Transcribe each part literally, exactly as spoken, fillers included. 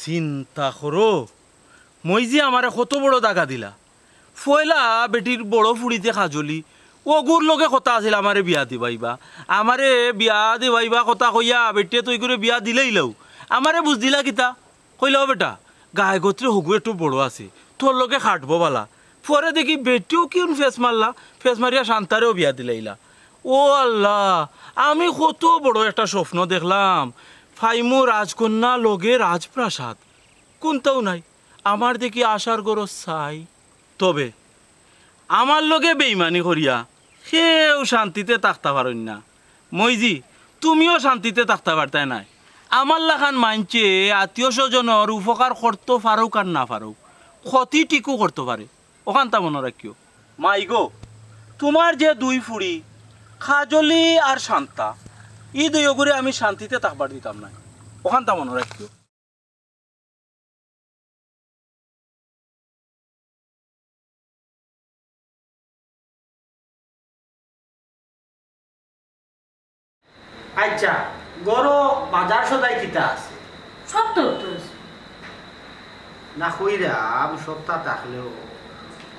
চিন্তা করো, মইজি আমারে কত বড় দাগা দিলা। পয়লা বেটির বড় ফুড়িতে কাজলি, অগুর লগে কথা আছিল আমারে বিয়া দিবাইবা। আমারে বিয়া দিবাইবা কথা কইয়া বেটিয়ে তো ইগুরে বিয়া দিলাইলাউ। আমারে বুঝ দিলা কিতা? কইলা, "ও বেটা, গায়ে গোত্রে হগু একটু বড় আছে, তোর লগে খাটবো বালা।" পরে দেখি বেটিও কিউন ফেস মারলা, ফেস মারিয়া শান্তারেও বিয়া দিলাইলা। ও আল্লাহ, আমি কত বড় একটা স্বপ্ন দেখলাম, ফাইমু রাজকন্যা লগে রাজপ্রাসাদ, কুনটাও নাই। আমার দেখি আশার গরজ ছাই। তবে আমার লগে বেইমানি করিয়া কেউ শান্তিতে থাকতা পারইন না। মইজি, তুমিও শান্তিতে থাকতা পারতায় নায়। আমার লাখান মাইনষে আত্মীয় স্বজনর উপকার করতো পারউক আর না পারউক, ক্ষতি ঠিকউ করতো পারে, অখানতা মনো রাখিও। মাইগো, তুমার যে দুই ফুড়ি, কাজলি আর শান্তা, ই দুইওগুরে আমি শান্তিতে থাকবার দিতাম নায়, অখানতা মনো রাখিও। আইচ্ছা, ঘরো বাজার সদাই কিতা আছে? সবতা তো আছে। না কইরাম, সবতা থাকলেও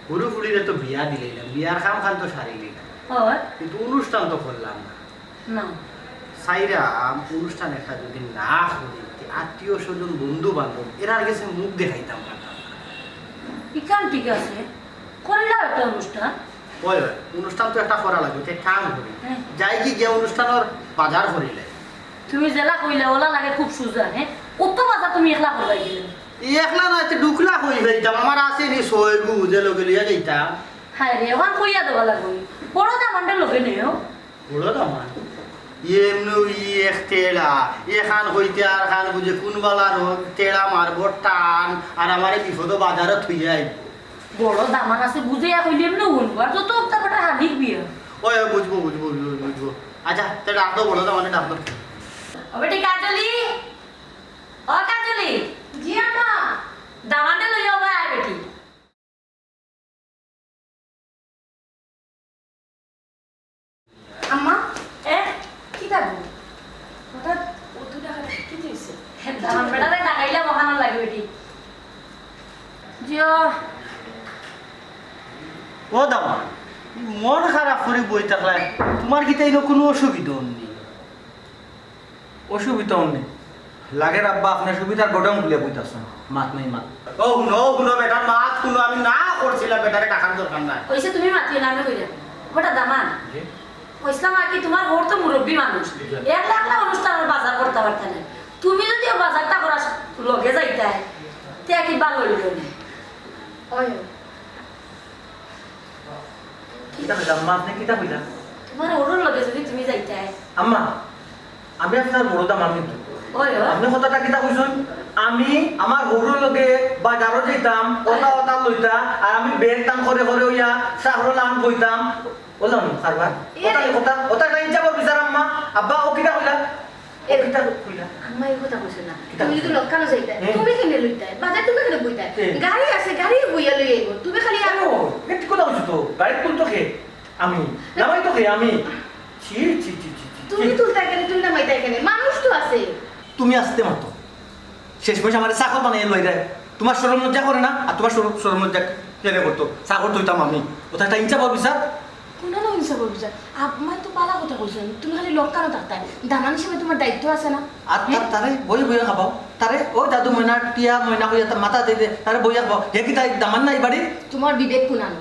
হুরু ফুড়িরে তো বিয়া দিলাইলাম, বিয়ার কাম খান তো সারিলিলাম। অয়। কিন্তু অনুষ্ঠান তো করলাম না। না। চাইরাম অনুষ্ঠান একটা যদি না করি, তে আত্মীয় স্বজন, বন্ধু বান্ধব এরার গেছে মুখ দেখাইতাম পারতাম না। ইখান ঠিক আছে, করিলাও একটা অনুষ্ঠান। অয়, অয়, অনুষ্ঠান তো একটা করা লাগবো, তে কাম করি। হুম। যাইগি গিয়া অনুষ্ঠানর বাজার করিলাই। তুমি যেলা কইলা, অলা লাগে খুব সুজা, হে? অত বাজার তুমি একলা করবায় গিয়া? একলা নায়, তে দুকলা করি যাইতাম, আমার আছে নি ছয়গু, যে লগে লইয়া যাইতাম। হায়রে, অখান কইয়া দেওয়া লাগবো। বড় দামানরে লগে নেও। বড় দামান? এমনেউ ই এক তেড়া, এখান কইতে আরখান বুঝে, কুন বালার তেড়া মারবো টান, আর আমারে বিপদো বাজারো থইয়া আইবো। বড় দামান আছে বুঝিয়া কইলে এমনেউ হুনবো, আর যত উক্তা বেটা হানির বিয়া। অয়, অয়, বুঝবো, বুঝবো, বুঝবো, বুঝবো। আইচ্ছা, তে ডাক দেও, বড় দামানরে ডাক দেও। ও বেটি কাজলি, ও কাজলি। জি আম্মা। দামানরে লইয়া অবায় আয় বেটি। আম্মা, এ? কিতা গো? হঠাৎ অত ডাকাডাকি কিতা অইছে? দামান বেটারে ডাকাইলাম অখানর লাগি বেটি। জিও। ও দামান, মন খারাপ করি বই থাকলায়, তুমার কিতা ইনো কুনু অসুবিধা অর নি? অসুবিধা অর নি। লাগের আব্বা, আপনে সুবিধার গোডাউন খুলিয়া বইতাছইন। মাত নাই মাত। ও হুনো, ও হুনো, বেটার মাত হুনো, আমি না করছিলাম, বেটারে ডাকার দরকার নাই। অইছে, তুমি মাতিও না, আমি কইরাম। হঠাৎ দামান। জি। কইছলাম আর কি, তুমার হউর তো মুরব্বি মানুষ। জি। একলা একলা অনুষ্ঠানর বাজার করতা পারতা নায়। তুমি যুদি অউ বাজারটা করার লগে যাইতায়, তে আর কি ভালা অইলো নে। অয়। কিতা কইলা আম্মা, আপনে কিতা কইলা? তুমার হউরর লগে যুদি তুমি যাইতায়। আম্মা, আমি আপনার বড় দামান কিন্তু। অয়, অয়। আপনে কথাটা কিতা কইছইন? আমি আমার হউরর লগে বাজারো যাইতাম, অতা অতা লইতা, আর আমি ব্যাগ টান করে করে অইয়া চাকরর লাখান বইতাম। বললাম, কারবার? এ অতা রে। কথা, অতা একটা ইনসাফর বিচার আম্মা। আব্বা, অউ কিতা কইলা? এ, কিতা কইলা? আম্মা, ই কথা কইছো না। কিতা তুমি কইছো? যুদি লগে যাইতায়, হুম। তুমি কেনে লইতায়? বাজার তুমি কেনে বইতায়? হুম। গাড়ি আছে, গাড়ি বইয়া লই আইবো। তুমি খালি আ- ও, এ ঠিক কথা কইছো তো। গাড়ি তুলতো কে? আমি। নামাইতো কে? আমি। ছি, ছি, ছি, ছি, ছি, তুমি ছি। তুলতায় কেনে, তুমি নামাইতায় কেনে? মানুষ তো আছে। তুমি আস্তে মাতো। শেষমেশ আমারে চাকর বানাইয়া লইরায়। তুমার শরম লজ্জা করে না? আর তুমার শরম, শরম লজ্জা কেনে করতো? চাকর তো অইতাম আমি। অতা একটা ইনসাফর বিচার। কুনানো ইনসাফর বিচার? আম্মায় তো ভালা কথা কইছইন, তুমি খালি লগে থাকতায়। দামান হিসাবে তুমার দায়িত্ব আছে না? আর তার, তারে বই বইয়া খাবাও। তারে, ও দাদু ময়না, টিয়া ময়না কইয়া তার মাথা দে দে, তারে বইয়া খাবাও। হে কিতা দামান না ই বাড়ির? তুমার বিবেক কুনানো?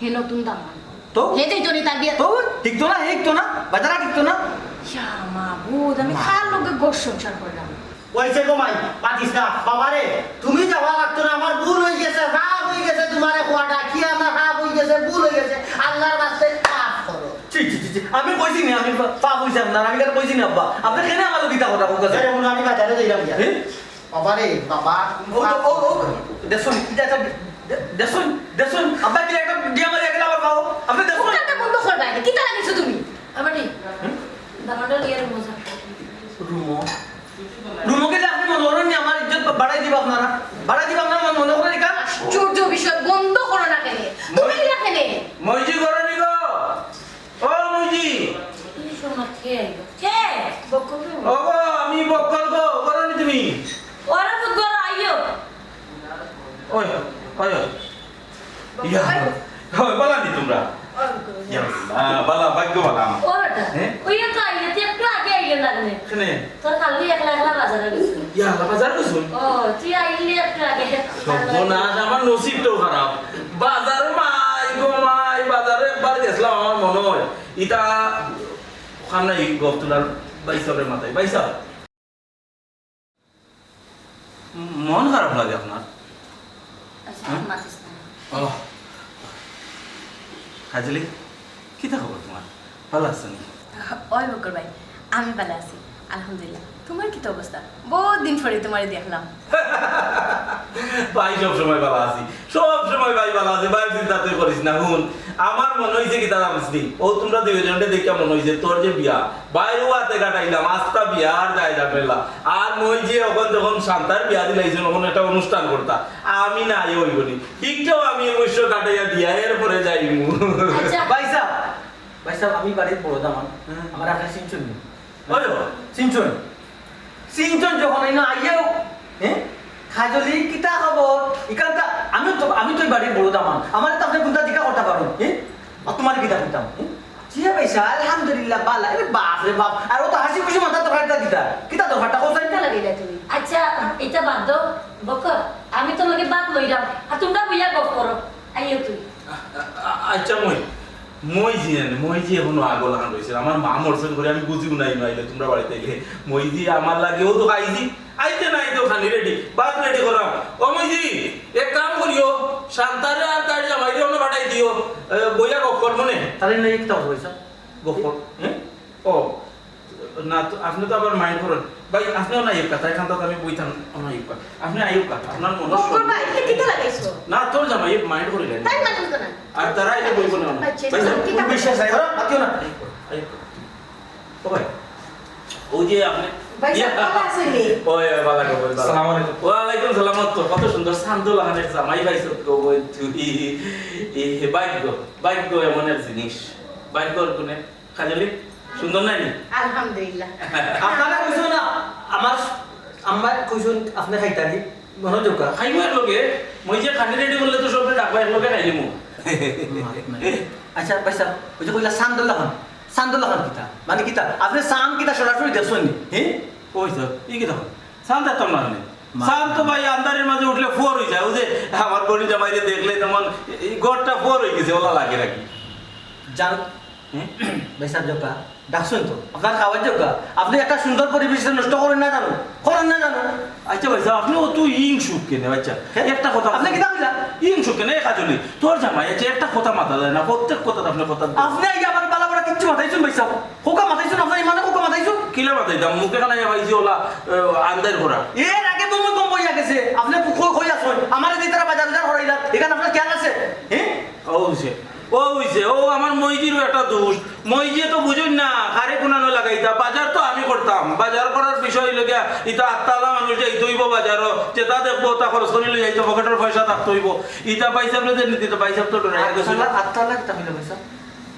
হে নতুন দামান। তো? হে যাইতো নি তার বিয়াত? তো, ঠিকতো না, হে ঠিকতো না, বেচারা ঠিকতো না। ইয়া মাবুদ, আমি মা। কার লগে ঘর সংসার করলাম? অইছে গো মাই, মাতিস না। বাবারে, তুমি যাওয়া লাগতো না, আমার ভুল অইগেছে, পাপ অইগেছে তুমারে কওয়াটা, কি আমার পাপ অইগেছে, ভুল অইগেছে, আল্লার ওয়াস্তে মাফ করো। ছি, ছি, ছি, ছি, আমি কইছি নি, আমি পা-, পাপ অইছে আপনার, আমি কেনে কইছি নি আব্বা? আপনে কেনে আমার লগে ইতা কথা কইতাছেন? আরে, হুনো, আমি বাজারে যাইরাম গিয়া। এ? বাবারে, বাবা, তুমি ও, পাপ ও, ও, ও, করো। দেখছইন, ইটা একটা, দে-, দেখছইন, দেখছইন, আব্বা কিলা একটা দিয়া মারিয়া গেলা আমার পাও, আপনে দেখছইন? ওটা তো বন্ধ করবা, কিতা লাগাইছো তুমি? আবার নি? হুম? দামানরে লইয়া রুমো যাও। রুমো? রুমো গেলে আপনে মনো করইন নি আমার ইজ্জত বা-, বাড়াই দিবা আপনারা? বাড়াই দিবা আপনারা মনো করইন নি কার? আশ্চর্য বিষয়, বন্ধ করো না কেনে? তুমি না কেনে? মইজি ঘরো নি গো? ও মইজি। এই শোনো, কে আইলো? কে? বক্কর কে? ও গো, আমি বক্কর গো, ঘরো নি তুমি? ওরে পুত ঘরো আইও। ইয়া, হয়, বালা নি তুমরা? ইয়া, আল্লাহ, বালা, ভাগ্য বালা আমার। ও বেটা, হ্যাঁ? ওই তো আইলে, তুই একটু আগে আইলে না কেনে? কেনে? তোর খালু একলা একলা বাজারে গেছে। ইয়া, আল্লাহ, বাজার গেছে? ও, তুই আইলে একটু আগে। সর্বনাশ, আমার নসিবটাও খারাপ। বাজারে মাই গো মাই, বাজারে একবার গেছিলাম, আমার মনে হয়। ইতা ওখানে এই গফ তুলার ভাইসাবর মাথায়। ভাইসাব, মন খারাপ লাগে আপনার? আচ্ছা, হ্যাঁ? মাতিস না। ও। কাজলি, কিতা খবর তোমার? ভালা আছো নি? ওই বকর ভাই, আমি ভালা আছি, আলহামদুলিল্লাহ। তোমার কিতা অবস্থা? বহুত দিন পরে তোমারে দেখলাম। ভাই সব সময় ভালা আছি, সব সময় ভাই ভালা আছি, ভাই চিন্তা তুই করিস না। হুন, আমার মনে হইছে কিতা জানিস নি? ও তোমরা দুইজনরে দেখিয়া মনে হইছে তোর যে বিয়া, বাইরেও হাতে কাটাইলাম, আস্তা বিয়া আর যায় ঝামেলা। আর মই যে অখন যখন শান্তার বিয়া দিলাইছইন, অখন একটা অনুষ্ঠান করতা, আমি না আইয়া অইবো নি। হিকটাও আমি অবশ্য কাটাইয়া দিয়া এরপরে যাইমু। আচ্ছা। ভাইসাব, ভাইসাব, আমি বাড়ির বড় দামান, হ্যাঁ। আমার আপনি চিনছইন নি? ওই তো। চিনছইন? চিনছইন যখন এই না আইয়াও, হ্যাঁ? কাজলি, কিতা খবর? ইখানতা, আমি তো, আমি তো এই বাড়ির বড় দামান। আমারে তো আপনি কুন্তা জিকা করতা পারইন, হ্যাঁ? আর তোমারে কিতা করতাম, হ্যাঁ? জি ভাইসাব, আলহামদুলিল্লাহ, বালা। আরে বাপ রে বাপ, আর ও তো হাসি খুশি মাথা দরকার কিতা? কিতা দরকারটা কোথায়? কিতা লাগাইলা তুমি? আচ্ছা, ইতা বাদ দেও, বকর, আমি তো লগে ভাত লইলাম, আর তোমরা বইয়া গফ করো, আইও তুই। আ-, আ-, আ-, আচ্ছা, মই, মই জি আনে, মই জি এখনো আগো লাখান রইছে। আমার মা মরছেন করে আমি বুঝিও নাই, নাইলে তোমরা বাড়িত আইলে। মই জি আমার লাগেও তো খাইছি, আইতে নাই তো খানি রেডি, ভাত রেডি করাম। ও মই জি, এক কাম করিও, শান্তারে আর তার জামাইরে অনো পাঠাই দিও, এ, বইয়া গফ করমু নে। তাহলে না একটা কথা কইছা? গফ কর। হ্যাঁ? ও, না তো, আপনি তো আবার মাইন্ড করেন। ভাই, আপনিও না আইউক্কা, তাই খান তো আমি বইতাম, না আইউক্কা। আপনি আইউক্কা, আপনার মনে বকর ভাই, এটা কিতা লাগাইছো? না, তোর জামাই, mind করিলেন। তাই মাইন্ড করতো না। আর তারা আইলে বইবো না। ভাই, ভাই, চেষ্টা কোন কিতা বিশ্বাস নাই, ওরা মাতিও না। আইউক্কা, আইউক্কা। ও ভাই, ওই যে আপনি ভাই, ইয়া। ভালো আছেন নি? ওই, ওই, ভালো আছি, ভালো আছি। আসসালামু আলাইকুম। ওয়ালাইকুম সালাম, তো কত সুন্দর শান্ত লাগানের জামাই পাইছো গো, বই তুই। এ, এ, ভাগ্য, ভাগ্য এমন এক জিনিস। ভাগ্যর গুণে কাজলি, সুন্দর নায় নি? আলহামদুলিল্লাহ। আপনারা কইছো না, আমার আম্মা কইছইন আপনি খাইতা নি, মনে যোগা। খাইমু এক লগে, মই যে খানি রেডি করলে তো সবরে ডাকবা, এক লগে খাইলিমু। আচ্ছা, ভাইসাব, ওই যে কইলা চান্দর লাখান, চান্দর লাখান কিতা? মানে কিতা? আপনি চান কিতা সরাসরি দেখছইন নি? হ্যাঁ? ওই তো, ই কিতা? চান দেখতাম না আপনি। মা- চান তো ভাই আন্ধারের মাঝে উঠলে ফোর হয়ে যায়। ওই যে আমার বড়ি জামাইরে দেখলে যেমন এই ঘরটা ফোর হয়ে গেছে, ওলা লাগে নাকি? জান-, হুম? ভাইসাব জোকা, ডাকছইন তো। আপনার খাওয়ার জোকা। আপনি একটা সুন্দর পরিবেশ নষ্ট করেন না জানো? করেন না জানো? আচ্ছা ভাইসাব, আপনি অত হিংসুক কেনে? আচ্ছা, হ্যাঁ? একটা কথা আপনি কিতা কইলা? হিংসুক কেনে? এ কাজলি, তোর জামাই আছে, একটা কথা মাতা যায় না, প্রত্যেক কথা আপনি কথা আপনি আইয়া আমার বালা বালা কিচ্ছু মাতাইছইন ভাইসাব। খোকা মাতাইছইন, আপনার ইমানে খোকা মাতাইছইন। কিলা মাতাইতাম? মুখে খানা ইয়া পাইছি ওলা, আহ, আন্দার করা। এর আগে তো মই গম পাইয়া গেছে, আপনি কই, কই আছইন? আমারে যে তারা বাজার বাজার করাইলা, এখানে আপনার খেয়াল আছে? হ্যাঁ? ও হইছে, ও হইছে, ও আমার মইজিরও একটা দোষ। মইজিয়ে তো বুঝইন না, কারে কোনানো লাগাইতা। বাজার তো আমি করতাম, বাজার করার বিষয় হইল গিয়া, ইতা আত্মালা মানুষ যাইতে হইব বাজারও, যেটা দেখবো তা খরচ করে লই যাইতে, পকেটের পয়সা থাকতে হইব। ইতা ভাইসাবরে যে নীতি, তো ভাইসাব তো ডরাইয়া গেছে। আত্মালা, আত্মালা কিতা হইল ভাইসাব?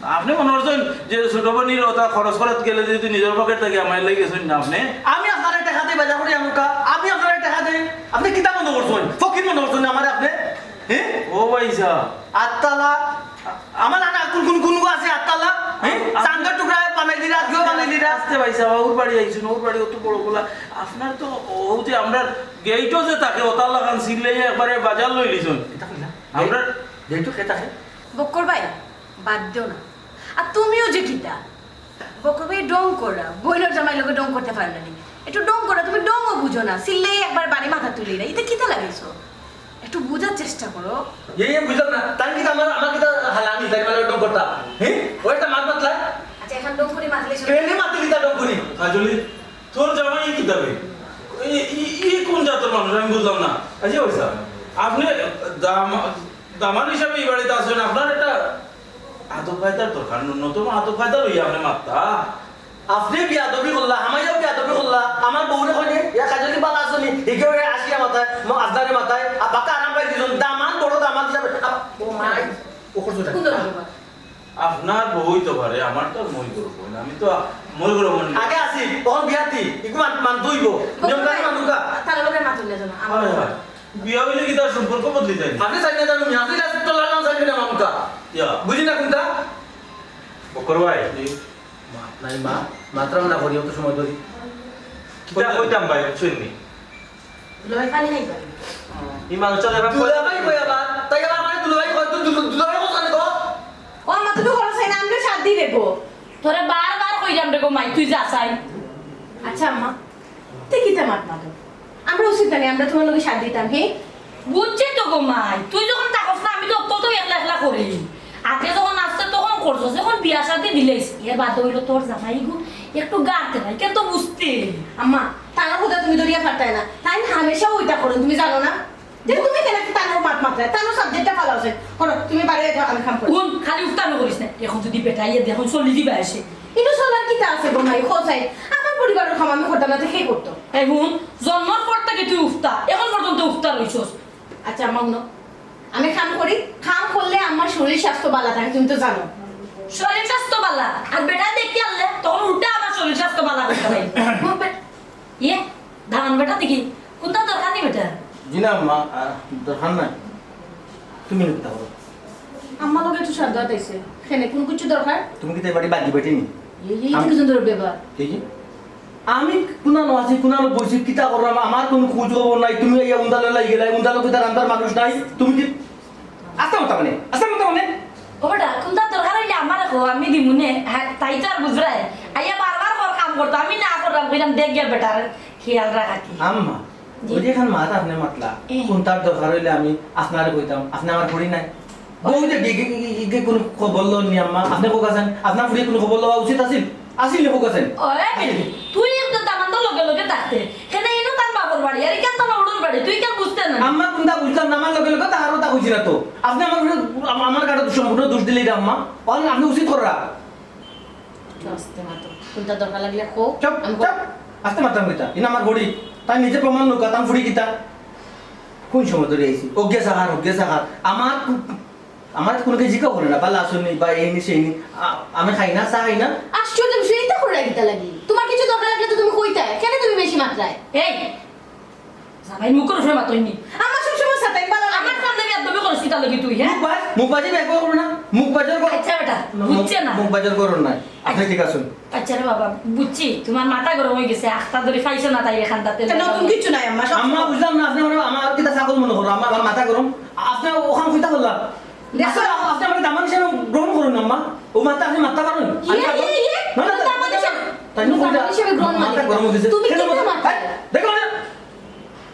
আপনি মনে করছেন যে ছোট বোনের ওটা খরচ করাত গেলে যদি নিজের পকেট থেকে আমার লাগি গেছেন না আপনি? আমি আপনারে টেকা দেই বাজার করি আমুকা, আমি আপনারে টেকা দেই। আপনি কিতা মনে করছেন? ফকির মনে করছেন আমারে আপনি? হ্যাঁ? ও ভাইসাব। আত্মালা, আমার আনা কোন কোন কোন আছে আত্মালা? হ্যাঁ? আ-, আ-, চান্দর টুকরা বানাই দিরা, কেউ বানাই দিরা। আস্তে ভাইসাব, ওর বাড়ি আইছুন, ওর বাড়ি অত বড় গোলা। আপনার তো ও যে আমরা গেইটও যে তাকে ওতালা খান সিল লইয়া একবারে বাজার লই লিছুন। এটা কইলা? আমরা গেইটও কে থাকে? বক্কর ভাই, বাদ দেও না। আর তুমিও যে কিতা? বকর ভাই ঢং করা, বইনর জামাই লগে ঢং করতে পারে না নি? একটু ঢং করা, তুমি ঢংও বুঝো না। সিল্লেই একবার বাড়ি মাথা তুলি না, ইতা কিতা লাগাইছো? একটু বুঝার চেষ্টা করো। এ, এ, বুঝলাম না। তাই কিতা আমার, আমার কিতা হালানি, তাই মানে ঢং করতা? হ্যাঁ? ওই একটা মাত মাতলা? আচ্ছা, এখন ঢং করি মাতলে শুনি। কেনে মাতে কিতা ঢং করি? কাজলি, তোর জামাই কিতা বে? এই, এই, এই কোন জাতর মানুষ আমি বুঝলাম না। আচ্ছা, ওই স্যার, আপনি দাম-, দামান হিসাবে এই বাড়িতে আসবেন, আপনার একটা আদব কায়দার দরকার, ন্যূনতম আদব কায়দা লইয়া আপনি মাততা। আপনি বেয়াদবি করলা, আমাইও বেয়াদবি করলা, আমার বউরে কইলে, "ইয়া কাজলি বালা আছো নি?" হিকেও এ আসিয়া মাতায়, ম-, আজদারে মাতায়, আ, বাক্কা আরাম পাই দিছইন, দামান বড় দামান হিসাবে, আ, ও মাই, ও করছো না। কোন দরকার? আপনার বউই তো পারে, আমার তো মই করবো না, আমি তো মই করবো না। আগে আসি, তখন বিয়াতি, ইগু মান-, মানতে হইব। নিয়ম কানুন মানুকা। তার লগে মাতুন না জানো, আমার হয়, হয়। বিয়া অইলে কিতা সম্পর্ক বদলি যায়? আপনি চাই না জানো, আমি আসলে আসলে তো লাগাম চাই না মামুকা। ইয়া। বুঝি না কোনটা? বকর ভাই। জি। মা, নাই মা, মাতরাম না করি, অত সময় ধরি। কিতা কইতাম ভাই, বুঝছইন নি? দুলাভাই পানি খাইবা? এই মানুষ চলে এবার দুলাভাই কই আবার? তাই আবার আমারে দুলাভাই কয়, তুই দুলা-, দুলাভাই কই কেনে গো? ও আম্মা, তুমি খরচ হয় না, আমরা সাত দিন রেখো। তোরে বারবার কইলাম রে গো মাই, তুই যা চাই। আচ্ছা আম্মা, তুই কিতা মাত মাতো? আমরা উচিত জানি, আমরা তোমার লগে সাথ দিতাম, হে? বুঝছি তো গো মাই, তুই যখন থাকস না, আমি তো অত তো একলা একলা করি। আগে যখন আসছে তখন করছস, যখন বিয়া শাদি দিলেস, এর বাদে অইলো তোর জামাই গো, একটু গাতে নাই, কে তো বুঝতে। আম্মা, তার কথা তুমি ধরিয়া পারতায় না, তাই হামেশা ওইটা করো, তুমি জানো না? যে তুমি কেন একটা তানোর মাত মাতরায়, তানোর সাবজেক্টটা ভালো আছে। করো, তুমি বাড়ি যাও, আমি কাম করি। হুন, খালি উফতানো করিস না। এখন যদি বেটা ইয়ে দেখুন চলি দিবা এসে। কিন্তু চলার কিতা আছে গো মাই, খোঁজাই। আমার পরিবারের কাম আমি করতাম না, তো কে করতো? এই হুন, জন্মর পর থেকে তুই উফতা, এখন পর্যন্ত উফতা রইছস। আচ্ছা, আম্মা হুনো, আমি কাম করি, কাম করলে আমার শরীর স্বাস্থ্য ভালো থাকে, তুমি তো জানো। শরীর স্বাস্থ্য ভালো, আর বেটা দেখি আনলে, তখন উল্টা আমার শরীর স্বাস্থ্য ভালো করতে হয়। ইয়ে, দামান বেটা দেখি, কোনটা দরকার নেই বেটা? জি না আম্মা, আহ, দরকার নাই। তুমি নিতে পারো। আম্মা লগে একটু সাধ্য আইছে। কেনে, কোন কিছু দরকার? তুমি কি তাই বাড়ি বাগি বেটি নি? এই, এই আম- তো কিছু ধরবে এবার। এই যে, আমি কুনানো আছি, কুনানো বইছি, কিতা করলাম, আমার কোনো খোঁজ খবর নাই। তুমি এই উন্দালো লাগি গেলে, উন্দালো কিতা রান্দার মানুষ নাই। তুমি কি আস্তে মতো মানে, আস্তে মতো মানে। ও বেটা, কোনটা দরকার হইলে আমারে কও, আমি দিমুনে। হ্যাঁ, তাই তো আর বুঝরায়। আইয়া বারবার কর কাম করতো, আমি না করলাম, কইলাম, "দেখ গিয়া বেটার খেয়াল রাখা কি।" আম্মা, জি। ওই যে এখন মাত আপনি মাতলা, এ। কোনটার দরকার হইলে আমি আপনারে কইতাম, আপনি আমার পড়ি নাই। বউ যে গি-, গি-, গি-, গি-, গি-, কোনো খবর লন নি আম্মা, আপনি কোক আছেন, আপনার ফুড়ি কোনো খবর লওয়া উচিত আছিল? আসিল নি, হোক আছেন। ওরে বেটি, তুই তো দামান্দর লগে লগে থাকতে। কেনে ইনো তার বাপর বাড়ি, আর ইখান তার উড়ুর বাড়ি, তুই কেন বুঝতে না? আম্মা, কোনটা বুঝলাম না, আমার লগে লগে তাহারও তা বুঝি না তো। আপনি আমার উপরে, আম-, আমার কাছে সম্পূর্ণ দোষ দিলেই আম্মা। অন আপনি উচিত কররা। আস্তে মাতো। কোনটা দরকার লাগলে কও, চুপ, আমি চুপ। আস্তে মাতাম কিতা? ইনা আমার ঘড়ি। তাই নিজে প্রমাণ লোক, তাম ফুড়ি কিতা? কোন সময় ধরে আইছি? ওগে সাহার, ওগে সাহার। আমার কু-, আমার তো কোনো কিছু জিজ্ঞাসা করে না, ভালো আছো নি বা এই নি সেই নি। আ-, আমি খাই না, চা খাই না। আশ্চর্য বিষয়, এটা করে কিতা লাগি? তোমার কিছু দরকার লাগলে তো তুমি কইতায়, কেন তুমি বেশি মাতরায়? এই, জামাই মুখর উপরে মাতই নি। আমার সব সময় সাথে ভালো লাগে আমার না। সামনে বেয়াদবি করস কিতা লাগি তুই, হ্যাঁ? মুখ বাজ, মুখ বাজি বেয়াদবি করো না, মুখ বাজার করো। আচ্ছা বেটা, মুখ, বুঝছে না। মুখ বাজার করো না, আপনি ঠিক আছেন। আচ্ছা রে বাবা, বুঝছি, তোমার মাথা গরম হয়ে গেছে, আখতা ধরে পাইছো না তাই এখান তাতে। এটা নতুন কিছু নাই আম্মা, সব আম্মা, বুঝলাম না, আপনি আমার, আমার কিতা ছাগল মনে করো, আমার, আমার মাথা গরম। আপনি ওখান কইতা বললাম। দেখো। আসলে আপনি আমাকে দামান হিসেবে গ্রহণ করুন, আম্মা। ও মাথা আপনি মাথা পারেন? ইয়ে, ইয়ে, ইয়ে। না, না, না, দামান হিসেবে, তাই না, দামান হিসেবে গ্রহণ মানে মাথা গরম হয়ে গেছে। তুমি কেন কি মাথা? হ্যাঁ, দেখো না।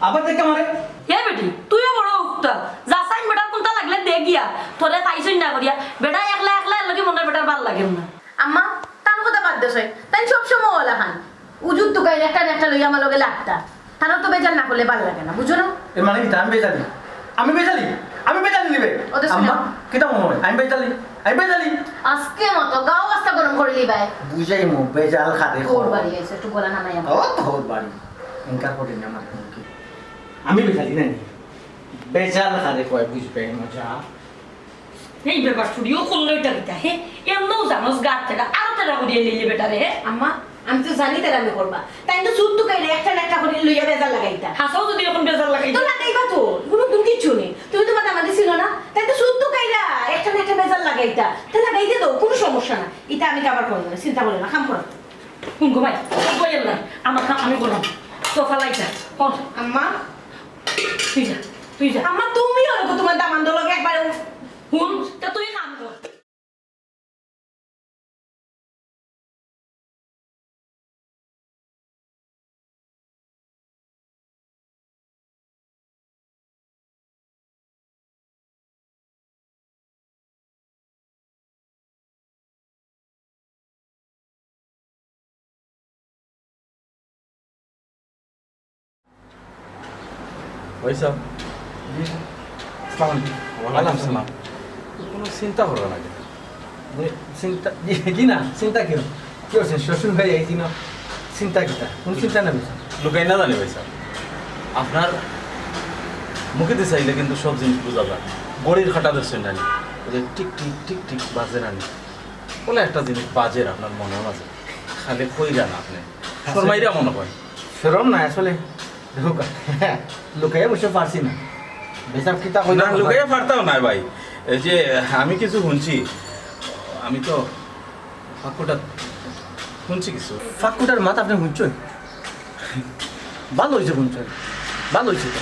আবার দেখতে মারে। হে বেটি, তুইও বড় উক্তা। যা চাইন বেটার কোনটা লাগলে দে গিয়া। তোরে পাইছইন না করিয়া। বেটা একলা একলা এর লগে মনে হয় বেটার ভালা লাগে না। আম্মা, তান কথা বাদ দেছ। তাই সব সময় ওলা খান। উজুত তুকাইলে একটা না একটা লইয়া আমার লগে লাগতা। তানর তো বেজাল না করলে ভালা লাগে না, বুঝো না? এর মানে কিতা? আমি বেজালি? আমি বেজালি? আমি বেজালি নিবে? ও তো শুনো। আম্মা, কিতা মনে হয়? আমি বেজালি? আমি বেজালি? আজকে মতো গাও আস্তা গরম করে লিবায়। বুঝাই মো, বেজাল খাদে তোর বাড়ি আইছে, একটু গলা নামাই আমার। ও তোর বাড়ি। ইনকার করে নি আমার কি? আমি বেজালি নানি। বেজাল খাদে কয় বুঝবে মজা। এই বেটা, চুরিও করলো এটা কিতা, হে? এমনও জানোস গাত থেকে, আরো তেরা করিয়া লইলে বেটা রে, হে? আম্মা, আমি তো জানি তেরা আমি করবা। তাই তো চুল তুকাইলে একটা না একটা করে লইয়া বেজাল লাগাইতা। হাসাও যদি এখন বেজাল লাগাই তো লাগাইবা তো, কোনো তুমি কিচ্ছু নেই। তুমি তোমার দামাদি ছিল না? তাই তো চুল তুকাইলা একটা না একটা বেজাল লাগাইতা। তা লাগাইতে দাও, কোনো সমস্যা না। এটা আমি কাবার করবো না, চিন্তা করো না, কাম করো। কোন গো ভাই? বইয়ের না, আমার কাম আমি করলাম। তো ফালাইতা, কর। আম্মা। তুই যা, তুই যা। আম্মা, তুমি ওরকম তোমার দামান্দ লগে একবার হুন, তা তুই কাম কর। ভাই সাহেব। জি। আসসালামু আলাইকুম। ওয়ালাইকুম আসসালাম। কোনো চিন্তা করো না কেন? মানে, চিন্তা, জি, জি না, চিন্তা কেন? কি হচ্ছে? শ্বশুর ভাই এই দিন চিন্তা কিতা? কোনো চিন্তা নেই ভাই সাহেব। লুকাই না জানি ভাই সাহেব। আপনার মুখে দিয়ে চাইলে কিন্তু সব জিনিস বোঝা যায়। ঘড়ির কাঁটা দেখছেন জানি? ওই যে টিক টিক টিক টিক বাজে রানি। বলে একটা জিনিস বাজের আপনার মনের মাঝে। খালি কইরা না আপনি। আচ্ছা। শরমাইরা মনে হয়। শরম না আসলে। দেখো কা-, লুকাইয়া বসে পারছি না। ভাইসাব, কিতা কইলা না, না? লুকাইয়া পারতাম না ভাই। এই যে আমি কিছু হুনছি, আমি তো ফাকুটা হুনছি কিছু। ফাকুটার মাত আপনে হুনছইন? ভালা অইছে হুনছইন, ভালা অইছে তো।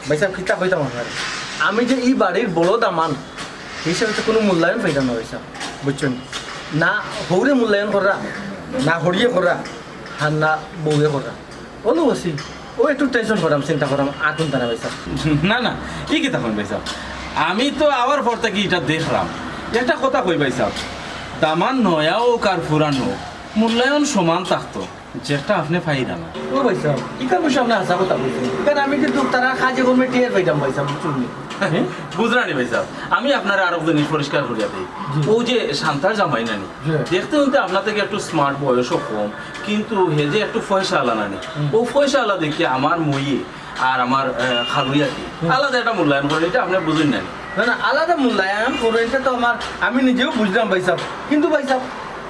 ভাইসাব, কিতা কইতাম আপনারে, আমি যে ই বাড়ির বড় দামান, ই হিসাবে তো কুনু মূল্যায়ন পাইতাম না ভাইসাব, বুঝছইন? না হউরে মূল্যায়ন কররা, না হড়িয়ে কররা, আর না বউয়ে কররা। অউ আছি, অউ একটু tension কররাম, চিন্তা কররাম, আর কুন্তা না ভাইসাব। না, না, ই কিতা কইন ভাইসাব? আমি তো আওয়ার পর থাকি ইটা দেখরাম। একটা কথা কই ভাইসাব, দামান নয়া অউক আর পুরান অউক, মূল্যায়ন সমান থাকতো, যেটা আপনে পাইরা না। ও ভাইসাব, ইখান অবশ্য আপনে হাছা কথা কইছইন। কারণ আমি কিন্তু তারার কাজে কর্মে টের পাইতাম ভাইসাব, বুঝছইন নি? বুঝরা নি ভাইসাব, আমি আপনারে আরক জিনিস পরিষ্কার করিয়া দেই। জি। অউ যে শান্তার জামাই নানি, জি। দেখতে হুনতে আপনার থাকি একটু smart, বয়সও কম, কিন্তু হে যে একটু পয়সাআলা নানি, হুম। অউ পয়সাআলা দেখিয়া আমার মইয়ে আর আমার, আহ, খালুইয়ে কি হুম। আলাদা একটা মূল্যায়ন করে, ইটা আপনে বুঝইন না নি? না, না, আলাদা মূল্যায়ন করে, ইটা তো আমার, আমি নিজেও বুঝরাম ভাইসাব। কিন্তু ভাইসাব,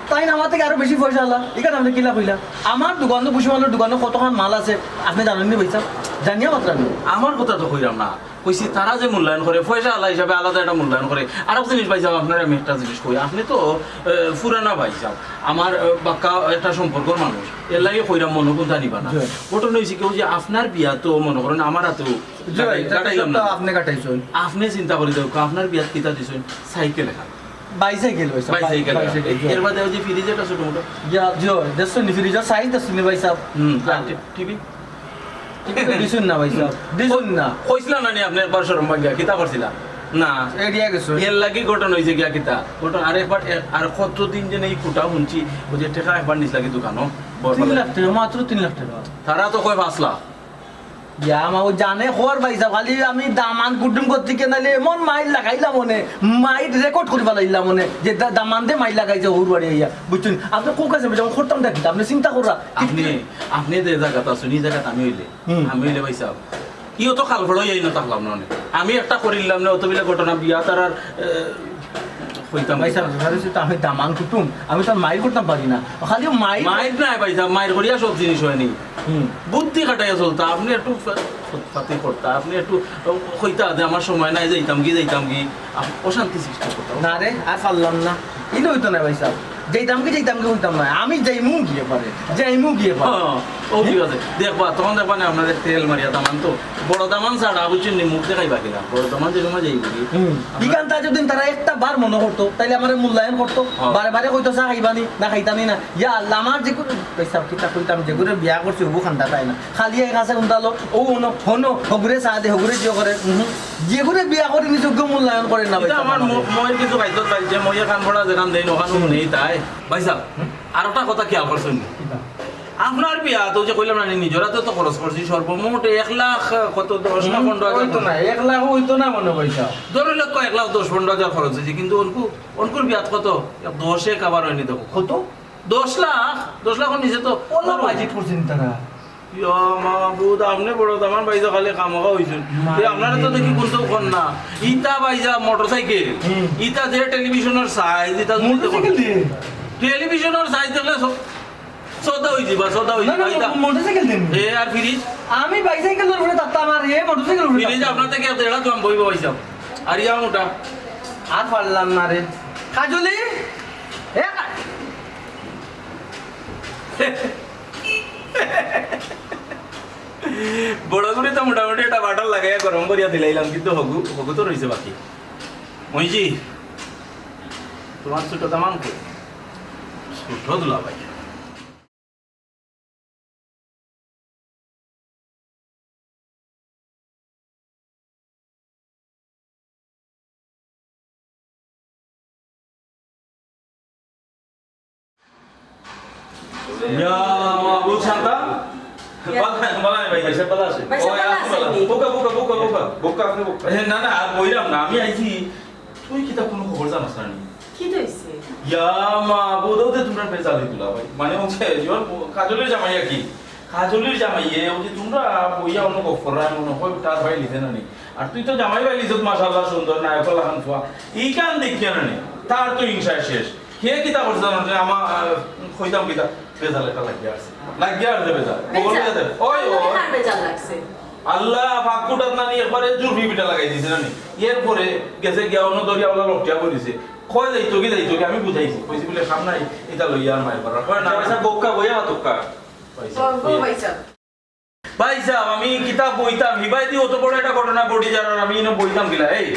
তাইন আমার থাকি আরো বেশি পয়সাআলা, ইখান আপনে কিলা কইলা? আমার দোকানো, ভুষিমালর দোকানো কতখান মাল আছে, আপনে জানইন নি ভাইসাব? জানিয়া মাতরাম নি। আমার কথা তো কইরাম না, কইছি তারা যে মূল্যায়ন করে, পয়সাআলা হিসাবে আলাদা একটা মূল্যায়ন করে। আরক জিনিস ভাইসাব, আপনারে আমি একটা জিনিস কই, আপনে তো, আহ, পুরানা ভাইসাব, আমার, আহ, বাক্কা একটা সম্পর্কর মানুষ, এরলাগি কইরাম, মনো কুন্তা নিবা না। জি। ঘটনা অইছে কি, অউ যে আপনার বিয়া তো মনো করইন আমার আতেউ জি, গাটাই-, ইটা তো গাটাইলাম সত্য, না। আপনে গাটাইছইন। আপনে চিন্তা করি দেখউক্কা, আপনার বিয়াত কিতা দিছইন? সাইকেল এখান। Bicycle ভাইসাব, bicycle। Bicycle, জি। এর বাদে অউ যে fridge একটা ছোট মোটো। ইয়া, জি, দেখছইন নি fridge-র size দেখছইন নি ভাইসাব? হুম, আর টি-, TV? TV তো দিছইন না ভাইসাব, দিছইন না। কইছিলা না নি আপনে একবার শরম পাইয়া, কিতা করছিলা? না। এড়িয়া গেছো। এরলাগি ঘটনা অইছে গিয়া কিতা? ঘটনা, আর একবার, এ-, আর কতদিন যেন ই কথা হুনছি, অউ যে টেকা একবার নিছলা কি দোকানো? তিন লাখ টেকা, মাত্র তিন লাখ টেকা। তারা তো কয় পাঁচ লাখ। ইয়া মা, অউ জানে খর ভাইসাব, খালি আমি দামান কুটুম করতে গিয়া নাইলে এমন মাইর লাগাইলাম অনে, মাইর record করি ফালাইলাম অনে, যে দা-, দামান্দে মাইর লাগাইছে হউর বাড়ি আইয়া, বুঝছইন? আপনে কুক আছে, বুঝছইন, করতাম দেখি, আপনে চিন্তা কররা। আপনে, আপনে যে জাগাত আছইন, ই জাগাত আমি অইলে, হুম। আমি অইলে ভাইসাব, ইও তো খাল ফড় অইয়া ইনো থাকলাম না অনে। আমি একটা করিলাম না, অত বিলে ঘটনা বিয়া তার আর, এ, কইতাম ভাইসাব, কিতা? ব্যাপার অইছে তো আমি দামান কুটুম, আমি তো আর মাইর করতাম পারি না। খালি মাইর মাইর নায় ভাইসাব, মাইর করিয়া সব জিনিস অয় নি। হুম। বুদ্ধি খাটাইয়া চলতা, আপনে একটু ফ-, ফুটপাতি করতা, আপনে একটু কইতা যে আমার সময় নাই, যাইতাম কি, যাইতাম কি, আপ-, অশান্তি সৃষ্টি করতা। না রে, আর পারলাম না। ইনো অইতো না ভাইসাব। যাইতাম কি, যাইতাম কি কইতাম না। আমি যাইমু গিয়া পারে, যাইমু গিয়া পারে। হ্যাঁ, ও ঠিক আছে। দেখবা, তখন দেখবা না আপনারে তেল মারিয়া দামান তো। বড় দামান ছাড়া, বুঝছইন নি, মুখ দেখাইবা কিলা? বড় দামান যে সময় যাইবো কি? হুম। ইখান তারা যদি তারা একটা বার মনো করতো, তাইলে আমারে মূল্যায়ন করতো। হ্যাঁ। বারে বারে কইতো, "চা খাইবা নি? না খাইতা নি না।" ইয়া আল্লাহ, আমার যেগুরে, ভাইসাব, কিতা কইতাম, যেগুরে বিয়া করছি, অগু খান্দা পায় না। খালি এক আছে উন্দালো, ও অনো, হনো, হগুরে চা দে, হগুরে জিও করে, উহু। যেগুরে বিয়া করি নিজে অগু মূল্যায়ন করে না, ইটা ভাইসাব, আমার আমারে। ম-, মইর কিছু খাইতো পাইছে, মইয়ে খান পড়া যেখান দেই, ওখান হুম। নেই তাই। ভাইসাব, হুম? আর একটা কথা খেয়াল করছইন নি? কিতা? আপনার বিয়াত অউ যে কইলাম না, নিজর আতে তো খরচ করছি, সর্বমোট এক লাখ কত, দশ না হুম, পনেরো হাজার অইতো না, এক লাখ অইতো না মনে অয় ভাইসাব। ধরি লউক্কা এক লাখ দশ পনেরো হাজার খরচ অইছে, কিন্তু অনকু, অনকুর বিয়াত কত? দশে cover অয়নি দেখো। কত? দশ লাখ, দশ লাখর নিচে তো অলা budget করছইন তারা। ইয়া মাবুদ, আপনে বড় দামান ভাইসাব খালি খামোখা অইছইন। মাই এ, আপনারা তো দেখি কুন্তাউ কর না। ইতা ভাইসাব motorcycle, হুম। ইতা যে television-র size, ইতা যদি দেখো। Motorcycle দি? Television-র size দেখলে স-, সদা অই যিবা, সদা অই না, না, যিবা, না, ইতা। Motorcycle দেন। এ, আর fridge? আমি bicycle-র উপরে থাকতাম, আর এ motorcycle-র উপরে fridge থাকতাম। আপনার থাকি এক দেড় হাত লম্বা অইবো ভাইসাব। আর ইয়া মোটা। আর পারলাম না রে। কাজলি? এ কা-, বড় করি তো মোটামুটি একটা বাটার লাগাইয়া গরম করিয়া দিলাইলাম, কিন্তু হগু, হগু তো রইছে বাকি। মইজি, তুমার ছোট দামান কই? ছোট দুলাভাই। ইয়া মাবুদ, শান্তা। ইয়া। বালা, বালা ভাই, ভাই সাহেব বালা আছে। ভাই সাহেব ওই, বালা আছে আপনি বালা। নি? বুকা, বুকা, বুকা, বুকা। বুকা, আপনি বুকা। এ, না, না, আর বইলাম না, আমি আইছি। তুই কিতা কুনু খবর জানাস না নি? কিতা অইছে? ইয়া মাবুদ, অউ যে তুমরার বেজালি দুলাভাই। মানে অউ যে, ইওর কাজলির জামাই আর কি। কাজলির জামাইয়ে, অউ যে তুমরা বইয়া অনো গপ কররায়, মনো অয় তার পাইলিছে না নি। আর তুই তো জামাই পাইলিছত, মাশাআল্লাহ, সুন্দর, নায়কর লাখান ফুয়া। ইখান দেখিয়া না নি, তার তো হিংসায় শেষ। হে কিতা করছে জানো নি? আমার, আহ, কইতাম কিতা, বেজাল একটা লাগিয়া আছে। লাগিয়া আছে বেজাল। বেজাল? ওই, ওই। কার বেজাল লাগছে? আল্লাহ পাক কুটাত নানি একবারে জুরফি পিঠা লাগাই দিছে নানি। এরপরে গেছে গিয়া অন্য দরিয়া ওলা লকটিয়া করিছে। কয় যাইতো কি যাইতো কি আমি বুঝাইছি। কইছি বলে, "খাম নাই, এটা লইয়া আর মাইর করার।" কয়, "না।" আচ্ছা, বক্কা বইয়া মাতুক্কা। ভাই সাহেব, ও, ও ভাই সাহেব। ভাই সাহেব, আমি কিতা বইতাম, হিবাই দি অত বড় একটা ঘটনা ঘটি যার আর আমি ইনো বইতাম কিলা? এই,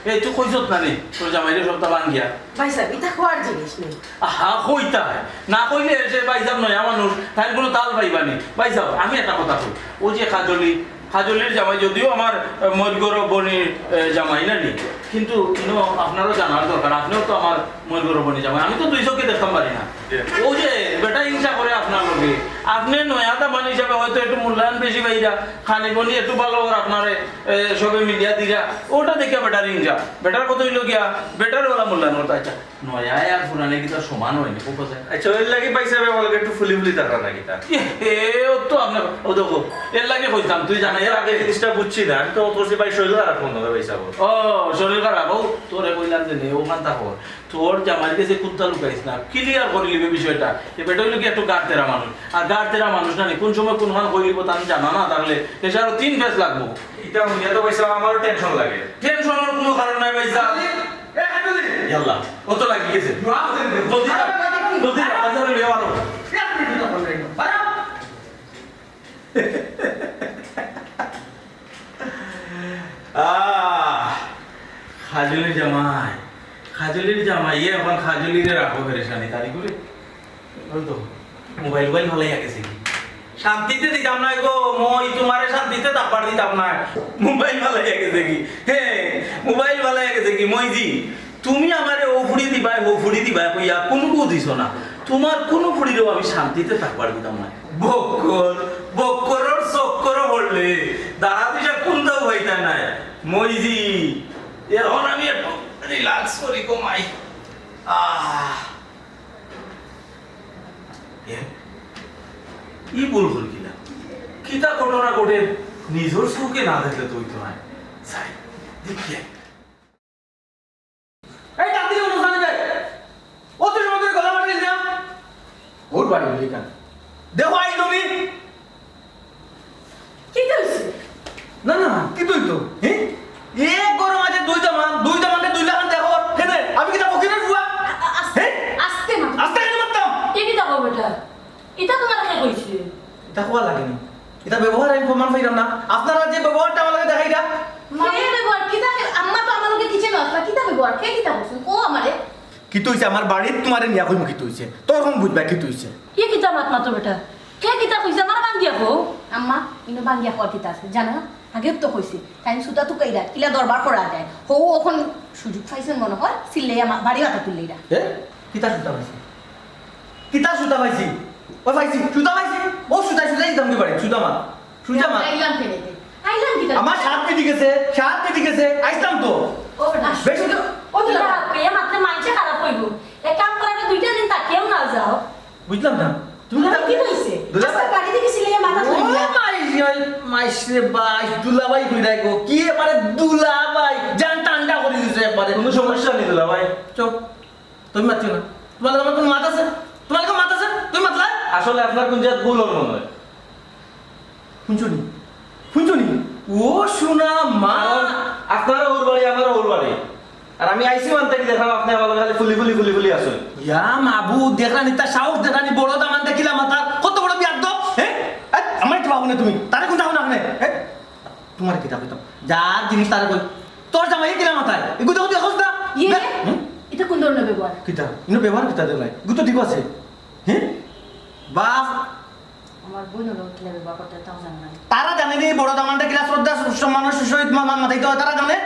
এই, তুই কইছত না নি, তোর জামাইরে সবটা ভাঙ্গিয়া। ভাই সাহেব, এটা কওয়ার জিনিস নি। আহা, কইতা হয়। না কইলে সে ভাই সাহেব নয়া মানুষ, তাই কোনো তাল পাইবা নি। ভাই সাহেব, আমি একটা কথা কই, ও যে কাজলি, কাজলির জামাই যদিও আমার, আহ, মৈরগড় বনির, আহ, জামাই না নি, কিন্তু ইনো আপনারও জানার দরকার, আপনিও তো আমার মৈরগড় বনির জামাই, আমি তো দুই চোখে দেখতাম পারি না। জি। ও যে বেটা হিংসা করে আপনার লগে, আপনি নয়া দামান হিসাবে হয়তো একটু মূল্যায়ন বেশি পাইরা, খানি বনি একটু ভালো ওর আপনারে, এ, সবে মিলিয়া দিরা, ওটা দেখে বেটার হিংসা। বেটার কত হইল গিয়া, বেটার ওলা মূল্যায়ন করতে। আচ্ছা, নয়া আর পুরানে কিতা সমান হয়নি, খুব কথা। আচ্ছা, এর লাগি ভাই সাহেব আমার লগে একটু ফুলি ফুলি থাকরা না কিতা? এ, এ, ও তো আপনার, ও দেখো, এর লাগি কইতাম, তুই জানাই এর আগে। জিনিসটা বুঝছি না, আমি তো করছি ভাই শরীর খারাপ মনে হয় ভাই সাহেব। ও, শরীর খারাপ, ও, তোরে কইলাম যে নে, ওখান থাকো। তোর জামাইর গেছে কুন্তা লুকাইস না, clear করি লিবে বিষয়টা। এ বেটা হইলো কি একটু গাড়তেরা মানুষ, আর গাড়তেরা মানুষ না নি, কোন সময় কোন খান কই লিব তার জানা না, তাহলে এসে আরো তিন ফেস লাগবো। এটা হুনিয়া তো ভাই সাহেব আমারও টেনশন লাগে। টেনশনের কোনো কারণ নাই ভাই সাহেব। এ, কাজলি! ইয়াল্লা, ও তো লাগি গেছে। বাবা, জলদি যা, জলদি যা, বাজারে নিয়ে আনো। এক মিনিট, বাবা। আহ, খাজুলির জামাই, খাজুলির জামাই, ইয়ে এখন খাজুলিরে রাখো পেরেশানি, তারি করে। ওই তো, মোবাইল, মোবাইল ফালাইয়া গেছে কি? শান্তিতে দিতাম না গো, মই তোমারে শান্তিতে থাকবার দিতাম না। মোবাইল ফালাইয়া গেছে কি? হে, মোবাইল ফালাইয়া গেছে কি? মই জি, তুমি আমারে ও ফুড়ি দিবায়, ও ফুড়ি দিবায় কইয়া কুনুগু দিছো না। তোমার কুনু ফুড়িরেও আমি শান্তিতে থাকবার দিতাম না। বক্কর, বক্করর চক্করো পড়লে দাঁড়া দিশা কুন্তাও পাইতা নায়। মই জি, এখন আমি একটু relax করি, ঘুমাই। আহ। এ, ই ভুল করি কিলা? কিতা ঘটনা ঘটে, নিজর চউখে না দেখলে তো অইতো নায়। যাই, দেখি। এই, তাড়াতাড়ি অনুষ্ঠানে যাই। অত সময় ধরে গলা ফাটাইলি না? ওর বাড়ি বলি কেন? দেখো, আই তুমি। কিতা অইছে? না, না, কিতা অইতো? হ্যাঁ? এক ঘরর মাঝে দুই দামান, দুই দামানরে দুই লাখান দেখো। কেনে? আমি কিতা ফকিরের ফুয়া? আ-, আ-, আস্তে, হ্যাঁ? আস্তে মাত। আস্তে কেনে মাততাম? কে কিতা কও বেটা? ইতা তোমারে কে কইছে? ইতা কওয়া লাগেনি। ইতা ব্যবহার আমি প্রমাণ পাইলাম না। আপনারা যে ব্যবহারটা আমার লগে দেখাইরা। মায়ের ব্যবহার কিতা? আম্মা তো আমার লগে কিচেনো আসলা, কিতা ব্যবহার? কে কিতা করছইন? কও আমারে। কিতা অইছে? আমার বাড়িত তোমারে নিয়া কইমু কিতা অইছে। তখন বুঝবা কিতা অইছে। কে কিতা মাত মাতো বেটা? কে কিতা কইছে? আমার ভাঙ্গিয়া কও। আম্মা, ইনো ভাঙ্গিয়া কওয়ার কিতা আছে? জানো না? আগেও তো কইছি, তাইন সুতা তুকাইরা, কিলা দরবার করা যায়। হউ, অখন সুযোগ পাইছইন মনে হয়, চিল্লাইয়া মা-, বাড়ি মাথা তুললেইরা। এ? কিতা সুতা পাইছি? কিতা সুতা পাইছি? ও পাইছি, সুতা পাইছি। ও সুতায় সুতায় দিতাম কি বাড়ি? সুতা মা। সুতা মা। আইলাম কেনে? আইলাম কিতা? আমার সাত মিনিট গেছে, সাত মিনিট গেছে, আইসলাম তো। ও বেটা, বেশ। ও দুলা। দুলা, পেয়ে মারতে মাইনষে খারাপ অইবো। এক কাম করো, দুইটা দিন থাকিয়াও না যাও। বুঝলাম না। তুমি দুলা, কি হইছে? দুলা আজকে ভাই। বাড়ি থেকে সিলে মাথা ও ধরে না। মাই, ওই মাইস রে ভাই, দুলা ভাই কই রাখো? কি এবারে দুলা ভাই? জান ঠান্ডা করে দিছে একবারে। কোনো সমস্যা নেই দুলা ভাই। চুপ। তুমি মাতিও না। তোমার লগে আমার কোনো মাত আছে? তোমার লগে মাত আছে? তুমি মাতলা? আসলে আপনার কোন জাত ভুল হল মনে হয়। শুনছো নি? শুনছো নি? ও সোনা মা। কারণ আপনারও ওর বাড়ি, আমারও ওর বাড়ি। আর আমি আইছি মানতে কি দেখলাম আপনি আমার লগে খালি ফুলি ফুলি ফুলি ফুলি আছেন। ইয়া মাবু, দেখলানি তার সাহস, দেখলানি বড় দামান দেখিলাম আর তার কত বড় বিয়ার দো, হ্যাঁ? এই, আমার একটু ভাবো না তুমি, তারে কোন যাবো না ওখানে, হ্যাঁ? তোমার কিতা কইতাম, যার জিনিস তারে কই, তোর জামাই কিলা মাথায়, এগুলো তো দেখোস না? ইয়ে, দেখ, হুম? এটা কোন ধরনের ব্যবহার? কিতা? ইনো ব্যবহার কিতা দেখলাই? এগুলো তো ঠিক আছে, হ্যাঁ? বাপ। আমার বোন হলো কিলা ব্যবহার করতে তাও জানে না। তারা জানে নি বড় দামানটা কিলা শ্রদ্ধা, সম্মানের সহিত মা-, মা-, মাথায় তো তারা জানে।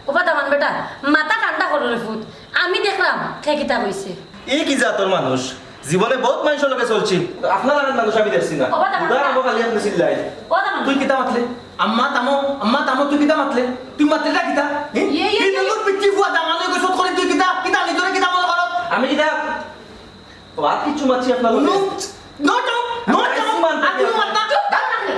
ওবা দামান বেটা, মাথা ঠান্ডা করো রে ফুত। আমি দেখলাম কে কিতা কইছে। এই কি জাতর মানুষ? জীবনে বহুত মানুষের লগে চলছি, আপনার লাখান মানুষ আমি দেখছি না। ওবা দামান উদার বেটা। হবো খালি আপনি চিল্লাই। ও দামান তুই বেটা। কিতা মাতলে? আম্মা তামো, আম্মা তামো, তুই কিতা মাতলে? তুই মাতলে না কিতা? হ্যাঁ? ইয়ে, ইয়ে, কি ইয়ে। নম্বর পিচ্ছি ফুয়া দামান হয়ে গেছত করে তুই কিতা? কিতা নিজরে কিতা মনে করো? আমি কিতা? ও, আর কিচ্ছু মাতছি আপনার লগে। নো, নো, নো, আমি নো, আইছি মানতে আর কোনো কি মাত না। চুপ কর আপনি।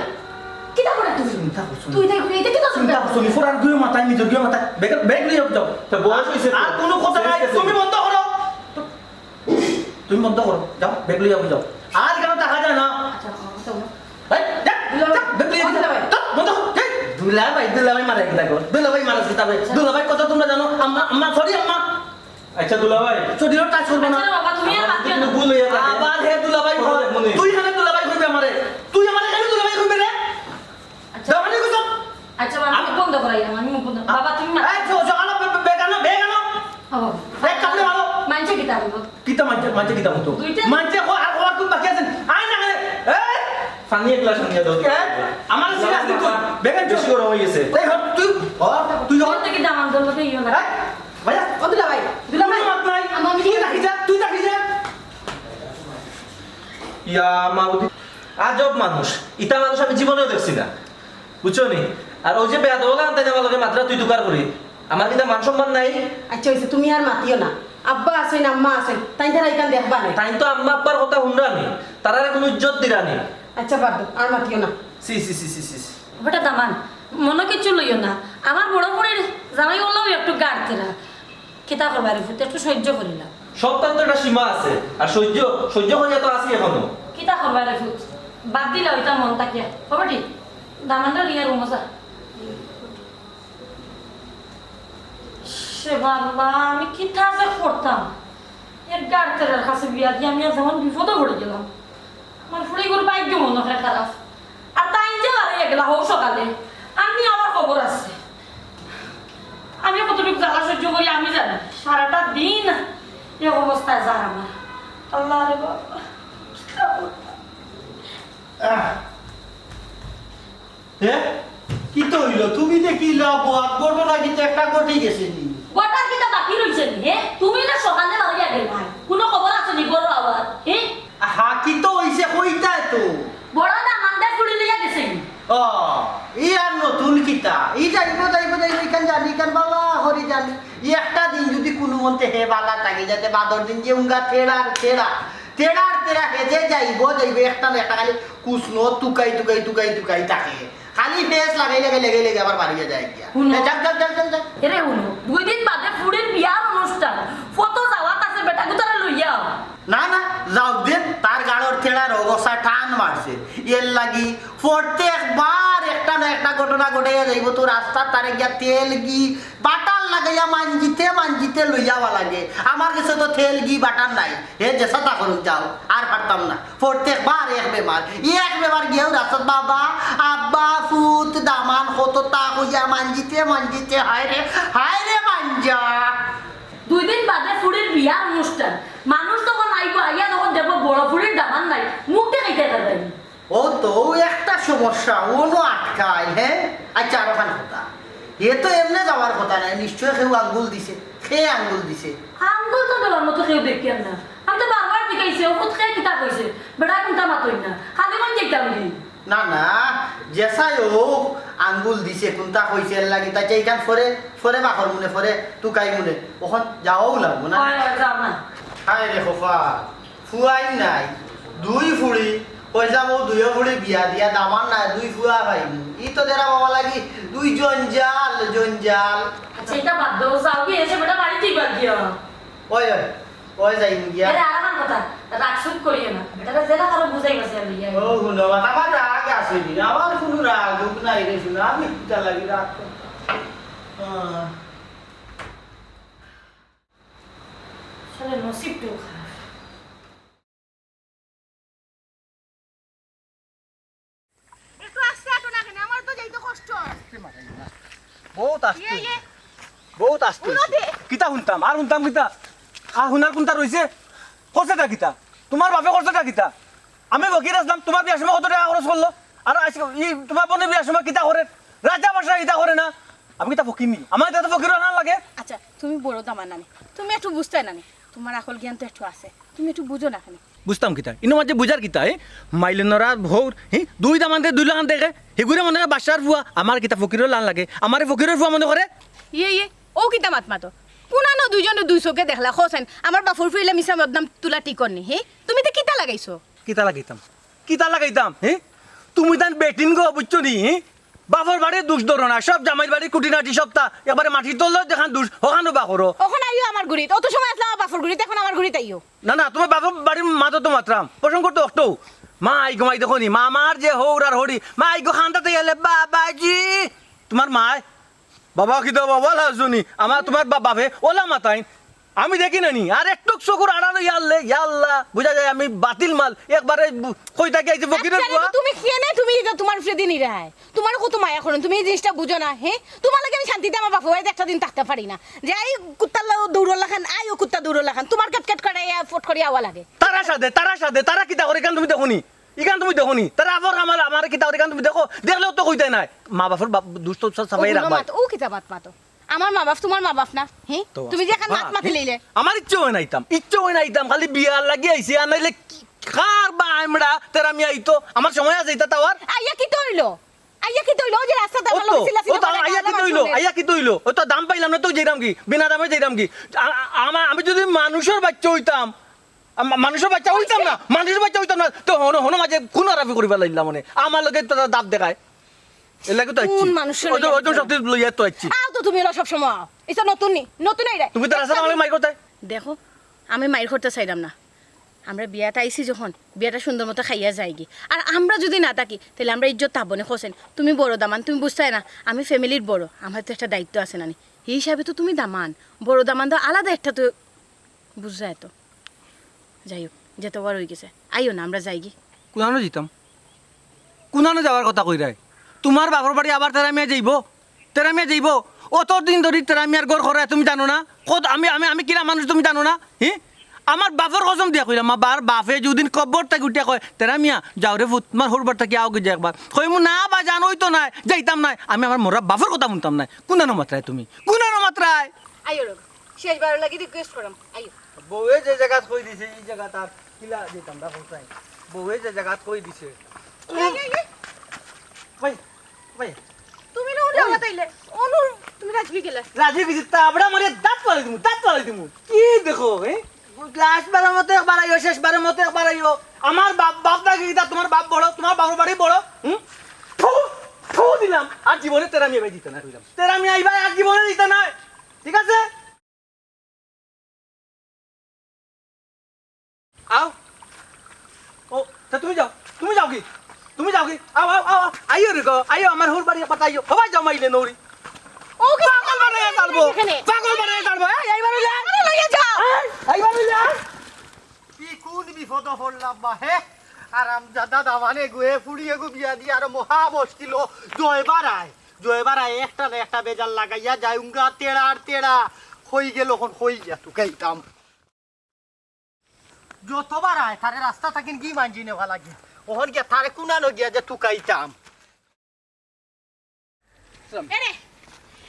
কিতা করে তুমি? চিন্তা করছো তুই না। তাই ঘুরে এটা কিতা চিন্তা করছো না। ফোর আর দুই মাথায়, নিজের দুই মাথায়। ব্যাগ, ব্যাগ লইয়া যাও। তা বয়স হইছে তো। আর কোনো কথা নাই, সেন্স আছে। তুমি বন্ধ করো। তুমি বন্ধ করো। যাও, ব্যাগ লইয়া যাও। আর কেন দেখা যায় না? আচ্ছা, আমার কথা বলো। এই, যা, যা, ব্যাগ লইয়া যাও। বন্ধ করো। যা, বন্ধ করো। এই। দুলাভাই, দুলাভাই মারে কিতা কর? দুলাভাই মারে কিতা কর? দুলাভাই কত তোমরা জানো? আম্মা, আম্মা, সরি আম্মা। আচ্ছা দুলাভাই। শরীরও টাচ করবো না। আচ্ছা রে বাবা, তুমি আর মাতিও না। ভুল হইয়া থাকে। আবার হে দুলাভাই কর। মনে, মনে। তুই কেনে দুলাভাই কইবে আমারে? তুই আমারে কেনে দুলাভাই কইবে রে? আচ্ছা। দামানি কইছ? আচ্ছা বাবা, আমি বন্ধ করাইলাম, আমি বন্ধ। বাবা, তুমি মা- এই, চ-, চ-, আনো, বে-, বে-, বেগ আনো, বেগ আনো। ও বাবা। বেগ কাপড়ে মারো। মানছে কিতা বলবো? কিতা মানছে, মানছে কিতা মতো? দুইটা মানছে কো-, আর ওর কোন বাকি আছে? আয় না রে। এই! পানি এক গ্লাস আনিয়া দাও। এ? আমার সিরিয়াস দিত। বেগান বেশি গরম হয়ে গেছে। এই হট, তুই হট, তুই হট। তুই তো কি দামান ধরলো, তুই ইয়ে না। হ্যাঁ? ভাইয়া, ও দুলা ভাই, দুলা ভাই। তুই মাত নাই। আমার তুই দেখি যা, তুই দেখি যা। ইয়া মাউদি, আজব মানুষ। ইতা মানুষ আমি জীবনেও দেখছি না। বুঝছো নি? আর ওই যে বেয়াদবলা আনতে যাওয়ার লগে মাত্রা তুই তুকার করি। আমার কিতা মান সম্মান নাই? আচ্ছা, হইছে, তুমি আর মাতিও না। আব্বা আছেন, আম্মা আছেন, তাইন তারা ইখান দেখবা না। তাইন তো আম্মা আব্বার কথা হুনরা নি, তারারে কোনো ইজ্জত দিরা নি। আচ্ছা, বাদ দেও, আর মাতিও না। সি, সি, সি, সি, সি, সি। বেটা দামান, মনো কিচ্ছু লইও না। আমার বড় ফুড়ির জামাই অলাও একটু গাড়তেরা। কিতা করবা রে ফুত, একটু সহ্য করিলা। সবতার তো একটা সীমা আছে, আর সহ্য, সহ্য করিয়া তো আছি এখনো। কিতা করবা রে ফুত, বাদ দিলা ওইটা মন থাকিয়া। খবর ঠিক, দামানটা নিয়ে রুমো যা। সে বাবা, আমি কিতা যে করতাম? এক গাড়তেরার কাছে বিয়া দিয়া আমি আজ এমন বিপদে পড়ি গেলাম। আমার ফুড়িগুর ভাগ্য মনে হয় খারাপ। আর তাইন যে বাড়ি একলা হউ সকালে, আমি আমার খবর আছে। আমি কতটুকু জ্বালা সহ্য করি আমি জানি। সারাটা দিন এক অবস্থায় যার আমার। আল্লাহ রে বাবা, কিতা করতাম? আহ। হে? কিতা অইলো? তুমি দেখিলা বউত, ঘটনা কিতা একটা ঘটি গেছে নি? ঘটার কিতা বাকি রইছে নি, হে? তুমি না সকালে বাড়ি আগে ভাই। কোনো খবর আছে নি ঘরো আবার, হে? হা, কিতা অইছে কইতায় তো? বড় দামান্দে ফুড়ি লইয়া গেছে নি? ও, ই আর নতুন কিতা? ই যাইবো, যাইবো, যাইবো, ইখান জানি, ইখান বালা করি জানি। ই একটা দিন যদি কোনো মতে হে বালা থাকে, যাতে বাদর দিন যে উঙ্গা তেড়ার তেড়া, তেড়ার তেড়া হে যে যাইবো, যাইবো, একটা না একটা খালি কুসনো তুকাই, তুকাই, তুকাই, তুকাই থাকে। খালি ফেস লাগাই, লাগাই, লাগাই, লাগাই আবার বাড়িয়ে যায় গিয়া। হুনো। এ, যাক, যাক, যাক, যাক, যাক। এরে হুনো, দুই দিন বাদে ফুড়ির বিয়ার অনুষ্ঠান। ফটো যাওয়াত আছে, বেটা গুতারে লইয়া আও। না, না, যাও দিন, তার গাড়র তেড়ার অবস্থা টান মারছে। এর লাগি প্রত্যেকবার একটা না একটা ঘটনা ঘটে যাইবো, তো রাস্তাত তারে গিয়া তেল ঘি বাটার লাগাইয়া মানজিতে মানজিতে লইয়া আওয়া লাগে। আমার গেছে তো তেল ঘি বাটার নাই। হে যেছা তা করুক যাও, আর পারতাম না। প্রত্যেকবার এক বেমার, এক বেমার গিয়াও রাস্তাত বাবা, আব্বা, ফুত, দামান, কত তা কইয়া মানজিতে মানজিতে, হায় রে, হায় রে মানজা। দুই দিন বাদে ফুড়ির বিয়ার অনুষ্ঠান, মানুষ তখন আইবো, আইয়া তখন দেখবো বড় ফুড়ির দামান নাই, মুখ দেখাইতে পারবে না। ও তো একটা সমস্যা, অনো আটকায়, হ্যাঁ? আচ্ছা, আরোখান কথা। হে তো এমনে যাওয়ার কথা নায়, নিশ্চয় কেউ আঙ্গুল দিছে। কে আঙ্গুল দিছে? আঙ্গুল তো দেওয়ার মতো কেউ দেখতাম না। আমি তো বারবার জিকাইছি, ও ফুত কে কিতা কইছে? বেটা কুনতা মাতইন না। খালি কোন দেখতাম নি? না, না, যেছাই হোক, আঙ্গুল দিছে, কুনতা কইছে, এর লাগি। তাই ইখান ফরে, ফরে বাকর মুনে, ফরে তুকাই মুনে। অখন যাওয়াও লাগবো না। হয়, হয়, যাও না। হায় রে খোফা। ফুয়াইন নাই, দুই ফুড়ি, কইছা বউ দুইও ফুড়ি বিয়া দিয়া দামান নাই, দুই ফুয়া পাইমু। ই তো দেরা বাবা লাগি, দুই জঞ্জাল, জঞ্জাল। আচ্ছা, ইটা বাদ দেও, যাও গিয়া, এসে বেটা বাড়িতেই বাদ দিয়া। ওই, ওই, ওই যাইমু গিয়া। আরে, আর আমার কথা, রাগ সুখ করিও না। বেটারা জেলা কারো বুঝাই বাসে আর লইয়া। ও, হুনো, আমার রাগ আছে নি, আমার কোনো রাগ উগ নাই রে, হুনো, আমি কিতা লাগি রাগ করতাম? আহ। শালা নসিবটাও খারাপ। একটু আস্তে আটো না কেনে? আমার তো যাইতে কষ্ট অয়। আস্তে মারাই না। বহুত আস্তে। ইয়ে, ইয়ে। বহুত আস্তে। হুনো দে। কিতা হুনতাম? আর হুনতাম কিতা? আর হুনার কুনতা রইছে? করছেটা কিতা? তুমার বাপে করছেটা কিতা? আমি ফকির আছলাম, তুমার বিয়ার সময় কত টেকা খরচ করলো? আর আইজকে ই তুমার বইনর বিয়ার সময় কিতা করে? রাজা বাদশা কিতা করে না? আমি কিতা ফকির নি? আমার ইতা তো ফকিরর লান লাগে। আচ্ছা, তুমি বড় দামান নানি, তুমি একটু বুঝতায় নানি, তুমার আকল জ্ঞান তো একটু আছে, তুমি একটু বুঝো না কেনে? বুঝতাম কিতা? ইনো মাঝে বুঝার কিতা, এ? মাইলনরা হউর, হি? দুই দামান্দে দুই লাখান দেখে, হিগুরে মনে অয় বাদশার ফুয়া, আমার কিতা ফকিরর লান লাগে? আমারে ফকিরর ফুয়া মনে করে? ইয়ে, ইয়ে, অউ কিতা মাত মাতো? কুনানো দুইজনরে দুই চউখে দেখলা, কও চাইন, আমার বাপর ফুয়াইলে মিছা বদনাম তুলা ঠিক অর নি, হি? তুমি তে কিতা লাগাইছো? কিতা লাগাইতাম? কিতা লাগাইতাম, হি? তুমি তান বেটিন গো, বুঝছো নি, হি? বাপর বাড়ির দুষ ধরো না, সব জামাইর বাড়ির খুঁটিনাটি সবতা একবারে মাটির তলে যেখান দুষ, হখানো বার করো। অখন আইও আমার গুড়িত, অত সময় আছলা আমার বাপর গুড়িত, অখন আমার গুড়িত আইও। না, না, তুমার বাপর বাড়ির মাতো তো মাতরাম, প্রসঙ্গ তো অখটাউ। মা আইগো, মাই দেখো নি, মা আমার যে হউর আর হড়ি, মা আইগো কান্দাত আইলে, বাবাজি, তুমার মায়, বাবা কিতা বাবা লাজুনি, আমার তুমার বা-, বাপে ওলা মাতাইন। আমি দেখি না নি, আর একটুক চকুর আড়ালো, ইয়া আল্লাহ, ইয়া আল্লাহ, বুঝা যায় আমি বাতিল মাল, একবারে বু-, কই থাকি আইছি ফকিরের আচ্ছা, বুয়া। তুমি কেনে তুমি ইতা তুমার উপরে দিন ইরায়? তুমার কত মায়া করইন, তুমি এই জিনিসটা বুঝো না, হে? তুমার লাগি আমি শান্তিতে আমার বাপর বাড়িত একটা দিন থাকতাম পারি না। যে আই কুত্তার লা-, দৌড়র লাখান, আই ও কুত্তা দৌড়র লাখান, তুমার কেট কেট করে ইয়া ফট করি আওয়া লাগে। তারা সাদে, তারা সাদে, তারা কিতা করে, ইখান তুমি দেখো নি? ইখান তুমি দেখো নি? তারা আবার আমার, আমারে কিতা করে, ইখান তুমি দেখো? দেখলেও তো কইতায় নায়। মা বাপর বাপ, দুষ তো সব ও সাফাই বুঝো রাখবা। মাত, ও কিতা মাত মাতো? আমার মা বাপ তুমার মা বাপ না? হে? তো তুমি যে এখন মাত মাতি লইলে। আমার ইচ্ছে অয় না আইতাম, ইচ্ছে অয় না আইতাম, খালি বিয়ার লাগি আইছি, আর নাইলে কি, কার বা আমরা তেরা মিয়া আইতো, আমার সময় আছে ইতা তাওয়ার? আইয়া কিতা অইলো? আইয়া কিতা অইলো? ওই যে রাস্তাত ও আমার তো, লগে চিল্লা ও চিল্লি তো করে আইয়া গালাগাল কিতা অইলো? মারছো। আইয়া কিতা অইলো? ওই তো দাম পাইলাম না, তো যাইরাম কি? বিনা দামে যাইরাম কি? আ-, আ-, আমা-, আমি যদি মানুষর বাইচ্চা অইতাম, আ-, মা-, মানুষর বাইচ্চা অইতাম না, মানুষর বাইচ্চা অইতাম না, তো হনো, হনো মাঝে খুন আরাফি করিবার লাগিলাম মানে। আমার লগে তো দাঁত দেখায়। এর লাগি তো আইছি। কোন মানুষর ওই তো, লগে ওই তো আইছো? সব লইয়া তো আইছি। আও তো তুমি এলা সব সময় আও। ইতা নতুন নি, নতুন আইরায়। তুমি তো রাস্তাত আমারে মাইর করতায়। দেখো, আমি মাইর করতে চাইরাম না। আমরা বিয়াত আইছি যখন, বিয়াটা সুন্দর মতো খাইয়া যাইগি। আর আমরা যদি না থাকি, তাইলে আমরা ইজ্জত থাকবো নি, হোসেন। তুমি বড় দামান, তুমি বুঝতায় না, আমি ফ্যামিলির বড়, আমার তো একটা দায়িত্ব আছে নানি। এই হিসাবে তো তুমি দামান, বড় দামান তো আলাদা একটা তো বুঝায় তো। যাই হোক, যেতে বার অই গেছে, আইও না, আমরা যাইগি। কুনানো যাইতাম? কুনানো যাওয়ার কথা কইরায়? তুমার বাপর বাড়ি আবার তেরা মিয়া যাইবো? তেরা মিয়া যাইবো? অত দিন ধরি তেরা মিয়ার ঘর খরায় তুমি জানো না? কত আমি, আমি, আমি কিলা মানুষ তুমি জানো না? হি? আমার বাপর কসম দিয়া কইলাম, আমার বাপে যুদিন কবর থাকি উঠিয়া কয়, "তেরা মিয়া, যাও রে পুত, তুমার হউর বাড়ি থাকি আওগি যে একবার।" কইমু, "না বা জান, অইতো নায়, যাইতাম নায়।" আমি আমার মরা বাপর কথা হুনতাম নায়। কুনানো মাতরায় তুমি? কুনানো মাতরায়? আইও রে, শেষবারর লাগি request করাম, আইও। বউয়ে যে জাগাত কই দিছে, ই জাগাত আর কিলা যাইতাম না, কও চাই। বউয়ে যে জাগাত কই দিছে। এই, এই, এই। ভাই, ভাই। তুমি না উঠে ওই। আবার তাইলে, অনু, তুমি রাজি গেলে। রাজি গেছি, তা আবড়া মারে দাঁত ফালাই দিমু, দাঁত ফালাই দিমু। কি দেখো, এ? লাস্ট বারের মতো একবার আইও, শেষবারের মতো একবার আইও। আমার বাপ, বাপ দাগি কিতা, তুমার বাপ বড়, তুমার বাপর বাড়ি বড়, হুম? ফু, ফু দিলাম। আর জীবনে তেরা মিয়া ভাই দিতে না, কইলাম। তেরা মিয়া আইবা, আর জীবনে দিতে না। ঠিক আছে? আও। ও, তা তুমি যাও, তুমি যাও কি? তুমি যাও কি? আও, আও, আও, আও। আইও রে গো, আইও, আমার হউর বাড়ি একবার আইও। হবাই যাও মাইলে নৌরি। ও কি পাগল বানাইয়া ছাড়বো। এখানে? পাগল বানাইয়া ছাড়বো। এই, এইবার অইলে আয়। আরে লইয়া যাও। এই, এইবার অইলে আয়। কি কোন বিপদ পড়লাম বা, হে? আরামজাদা দামানে গুয়ে ফুড়ি এগু বিয়া দিয়া আরো মহা মুশকিল। জয়বার আয়, জয়বার আয়, একটা না একটা বেজাল লাগাইয়া যায়, উঙ্গা তেড়ার তেড়া। হই গেল, এখন হই গিয়া তুকাইতাম। যতবার আয়, তারে রাস্তা থাকি গি মানজি নেওয়া লাগে। ওহন গিয়া তারে কুনানো গিয়া যে তুকাইতাম। এরে,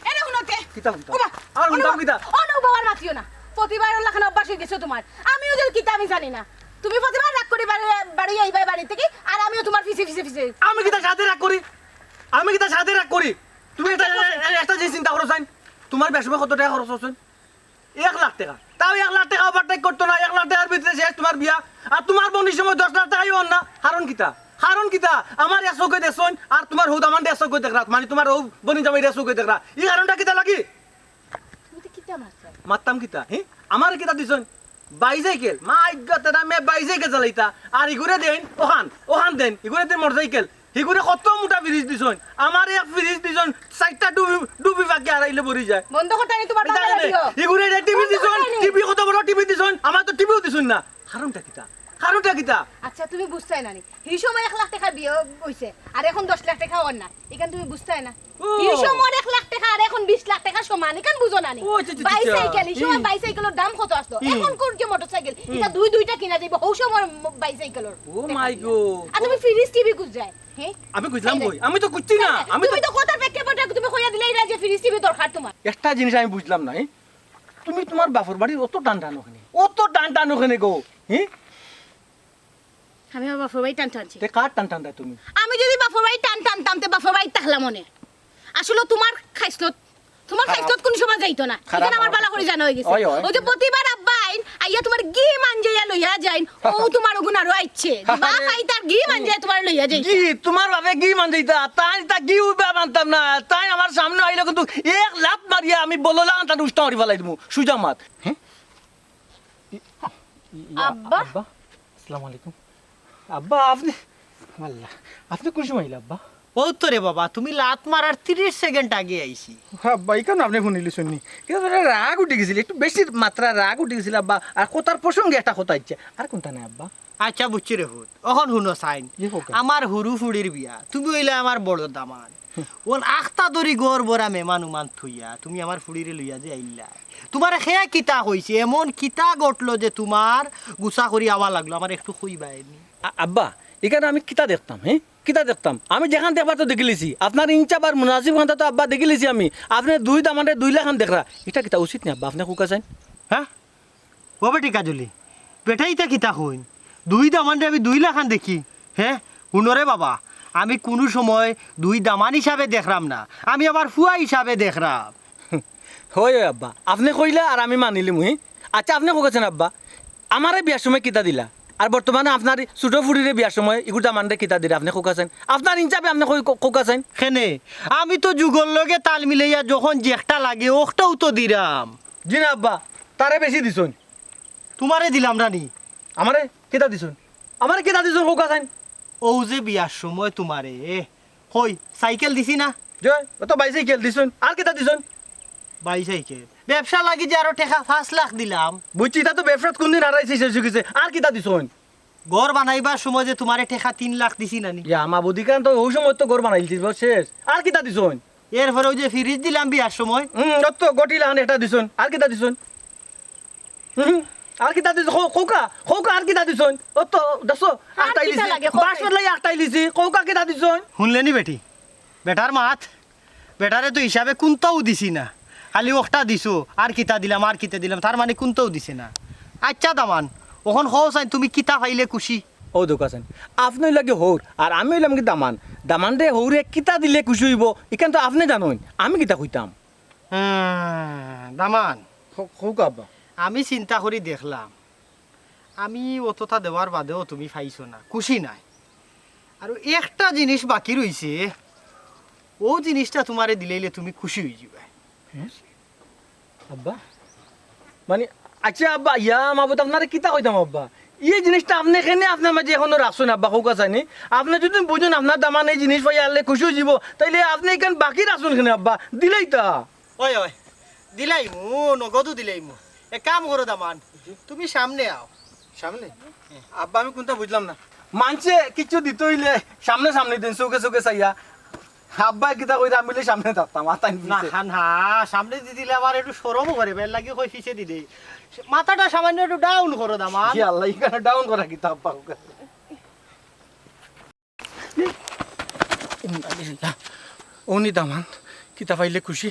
এরে হুনতে। কিতা হুনতাম? ওবা, আর হুনতাম কিতা? অনু বাবার মাতিও না। প্রতিবার ওর লাখান অভ্যাস অই গেছে তুমার। আমিও যে কিতা আমি জানি না। তুমি প্রতিবার রাগ করি বাড়ি, বাড়ি আইবায় বাড়ি থাকি, আর আমিও তুমার পিছে পিছে পিছে। আমি কিতা সাদে রাগ করি? আমি কিতা সাদে রাগ করি? তুমি একটা, একটা জিনিস চিন্তা করো চাইন। তুমার বেশ সময় কত টেকা খরচ অইছে? এক লাখ টেকা। তাও এক লাখ টেকা overtake করতো না, এক লাখ টেকার ভিতরে শেষ তুমার বিয়া। আর তুমার বইনর সময় দশ লাখ টেকাও অর না। কারণ কিতা? কারণ কিতা? আমার এক চউখে দেখছইন, আর তুমার হউ দামান্দে এক চউখে দেখরা। মানে তুমার হউ বইন জামাইরে এক চউখে দেখরা। ই কারণটা কিতা লাগি? তুমি তো কিতা মারছো? মারতাম কিতা? হি? আমারে কিতা দিছইন? বাইসাইকেল। মাই গো, তেরা মিয়া বাইসাইকেল চালাইতা। আর ইগুরে দেইন অখান, অখান দেইন। ইগুরে দেইন মোটরসাইকেল। হিগুরে কত মোটা ফ্রিজ দিছইন, আমারে এক ফ্রিজ দিছইন, চাইরটা ডুবি, ডুবি পাখি আড়াইলে পড়ি যায়। বন্ধ করতায় নি তুমার ইতা বাংলা কেনে? রেডিও। হিগুরে যে টিভি বন্ধ দিছইন, করতায় নি? টিভি কত বড় টিভি দিছইন, আমারে তো টিভিও দিছইন না। কারণটা কিতা? কারণটা কিতা? আচ্ছা, তুমি বুঝতায় না নি। হি সময় এক লাখ টেকা বিয়া অইছে, আর এখন দশ লাখ টেকা অর না। ইখান তুমি বুঝতায় না। ও। হি সময় এক লাখ টেকা আর এখন বিশ লাখ টেকা সমান, ইখান বুঝো না নি? ও, আচ্ছা, আচ্ছা, আচ্ছা। বাইসাইকেল, হি সময় হুম। বাইসাইকেলর দাম কত আসতো? হুম। এখন কোন যে মোটরসাইকেল? হুম। ইটা দুই দুইটা কিনা যাইবো, হউ সময় ম-, বাইসাইকেলর। ও টেকা মাই দিয়া। গো। আর তুমি ফ্রিজ টিভি খুঁজ যায়। হে? আমি খুঁজলাম কই? আমি তো খুঁজছি না। আমি তো তুমি তো কথার প্রেক্ষাপটে তুমি কইয়া দিলায় ইরা যে ফ্রিজ টিভি দরকার তুমার। একটা জিনিস আমি বুঝলাম না, হে? তুমি তুমার বাপর বাড়ির অত টান টানো কেনে? অত টান টানো কেনে গো? হে? আমি আমার বাপর বাড়ির টান টানছি। তে কার টান টানতায় তুমি? আমি যদি বাপর বাড়ির টান টানতাম, তে বাপর বাড়িত থাকলাম অনে। আসলে তুমার খাইছলত তুমার খাইছলত কুনু সময় যাইতো না। খারাপ ইখান আমার ভালা করি জানা অই গেছে। অয়, অয়। অউ যে প্রতিবার আব্বা আইন, আইয়া তুমার ঘি মাঞ্জাইয়া লইয়া যাইন, অউ তুমার অগুন আরো আইছে। বাপ আইতা আর ঘি মাঞ্জাইয়া তুমার লইয়া যাইছে। ঘি, তুমার বাপে ঘি মাঞ্জাইতা, তাইন তা ঘি উবা মানতাম না। তাইন আমার সামনে আইলে কিন্তু এক লাত মারিয়া আমি বললা আনতা উষ্টা মারি ফালাই দিমু। সুজা মাত। হে? ই-, ই-, ইয়া, আব্বা? আব্বা? আসসালামু আলাইকুম। আব্বা, আপনে, আল্লাহ, আপনে কুন সময় আইলা, আব্বা? অউ তো রে বাবা, তুমি লাত মারার তিরিশ সেকেন্ড আগে আইছি। আব্বা, ইখান আপনে হুনিলিছইন নি? ইখান তো একটা রাগ উঠি গেছিল, একটু বেশি মাত্রা রাগ উঠি গেছিল আব্বা। আর কথার প্রসঙ্গে একটা কথা আইছে, আর কুনতা নায় আব্বা? আচ্ছা, বুঝছি রে পুত, অখন হুনো চাইন। জি, কউক্কা। আমার হুরু ফুড়ির বিয়া, তুমি অইলা আমার বড় দামান। অখন আখতা ধরি ঘর ভরা মেহমান উমান থইয়া তুমি আমার ফুড়িরে লইয়া যে আইলা, তুমারে কে কিতা কইছে, এমন কিতা ঘটলো যে তুমার গুসা করি আওয়া লাগলো, আমারে একটু কইবায় নি? আ-, আব্বা, ইখান আমি কিতা দেখতাম, হে? কিতা দেখতাম? আমি যেখান দেখবার তো দেখিলিছি। আপনার ইনসাফ আর মুনাসিব খানতা তো আব্বা দেখিলিছি আমি। আপনে দুই দামানরে দুই লাখান দেখরা। ইটা কিতা উচিত নি আব্বা? আপনে কউক্কা চাইন? হে? ও বেটি কাজলি, বেটায় ইতা কিতা কইন? দুই দামানরে আমি দুই লাখান দেখি? হে? হুনো রে বাবা, আমি কুনু সময় দুই দামান হিসাবে দেখরাম না, আমি আমার ফুয়া হিসাবে দেখরাম। অয়, অয় আব্বা, আপনে কইলা আর আমি মানিলিমু, হি? আচ্ছা, আপনে কউক্কা চাইন আব্বা, আমারে বিয়ার সময় কিতা দিলা? আর বর্তমানে আপনার ছুটো ফুড়িরে বিয়ার সময় ইগুর দামানরে কিতা দিরা? আপনে কউক্কা চাইন, আপনার ইনসাফে আপনে কই-, কউক্কা চাইন। কেনে? আমি তো যুগর লগে তাল মিলাইয়া যখন যেকটা লাগে, অখটাউ তো দিরাম। জি না আব্বা, তারে বেশি দিছইন। তুমারে দিলাম না নি? আমারে কিতা দিছইন? আমারে কিতা দিছইন কউক্কা চাইন? অউ যে বিয়ার সময় তুমারে, কই, সাইকেল দিছি না? যে, অউ তো বাইসাইকেল দিছইন, আর কিতা দিছইন? বাইসাইকেল। ব্যবসা লাগি যে আরো টেকা পাঁচ লাখ দিলাম। বুঝছি, ইতা তো ব্যবসাত কুনদিন হারাইছি, শেষ অই গেছে, আর কিতা দিছইন? ঘর বানাইবার সময় যে তুমারে টেকা তিন লাখ দিছি না নি? ইয়া, মাবুদ, ইখান তো অউ সময় তো ঘর বানাইলিছি, বস শেষ। আর কিতা দিছইন? এরপরে অউ যে ফ্রিজ দিলাম বিয়ার সময়। হুম, অত ঘটি লাখান একটা দিছইন। আর কিতা দিছইন? হুম, আর কিতা দিছইন? কউ-, কউক্কা, কউক্কা আর কিতা দিছইন? অত দেখছো, আর আখটাই কিতা লিছি। লাগে, কউক্কা? বাঁশ ফালাই আখটাই লিছি। কউক্কা কিতা দিছইন? হুনলে নি বেটি? বেটার মাত। বেটারে তো হিসাবে কুনতাউ দিছি না, খালি অখটা দিছো, আর কিতা দিলাম, আর কিতা দিলাম, তার মানে কুনতাউ দিছে না। আচ্ছা দামান, অখন কও চাইন তুমি কিতা পাইলে খুশি? অউ দেখউক্কা চাইন, আপনে অইলা গি হউর, আর আমি অইলাম গি দামান। দামানরে হউরে কিতা দিলে খুশি অইবো, ইখান তো আপনে জানইন, আমি কিতা কইতাম? হ্যাঁ, দামান। কউক্কা আব্বা। আমি চিন্তা করি দেখলাম, আমি অততা দেওয়ার বাদেও তুমি পাইছো না, খুশি নায়। আর একটা জিনিস বাকি রইছে, অউ জিনিসটা তুমারে দিলাইলে তুমি খুশি অইযিবায়। হুম? আব্বা? মানে, আচ্ছা আব্বা, ইয়া মাবুদ, আপনারে কিতা কইতাম আব্বা? ই জিনিসটা আপনে কেনে আপনার মাঝে অখনো রাখছইন আব্বা, কউক্কা চাইন নি? আপনে যুদি বুঝইন আপনার দামানে ই জিনিস পাইয়া আল্লায় খুশি অইযিবো, তাইলে আপনে ইখান বাকি রাখছইন কেনে আব্বা? দিলাইতা। অয়, অয়, দিলাইমু, নগদউ দিলাইমু। এক কাম করো দামান, তুমি সামনে আও। সামনে? আব্বা, আমি কুনতা বুঝলাম না। মানষে কিচ্ছু দিতো অইলে সামনে সামনে দেইন, চউখে চউখে চাইয়া। আব্বায় কিতা কইরা, আমি অইলে সামনে থাকতাম, আর তাইন না, পিছে। না, সামনে দি দিলে আমার একটু শরমও করে, এরলাগি কই পিছে দি দেই। মাথাটা সামান্য একটু down করো দামান। ইয়া আল্লাহ, ইখান down করা কিতা আব্বা? ইন্না লিল্লাহ। অউ নি দামান, কিতা পাইলে খুশি?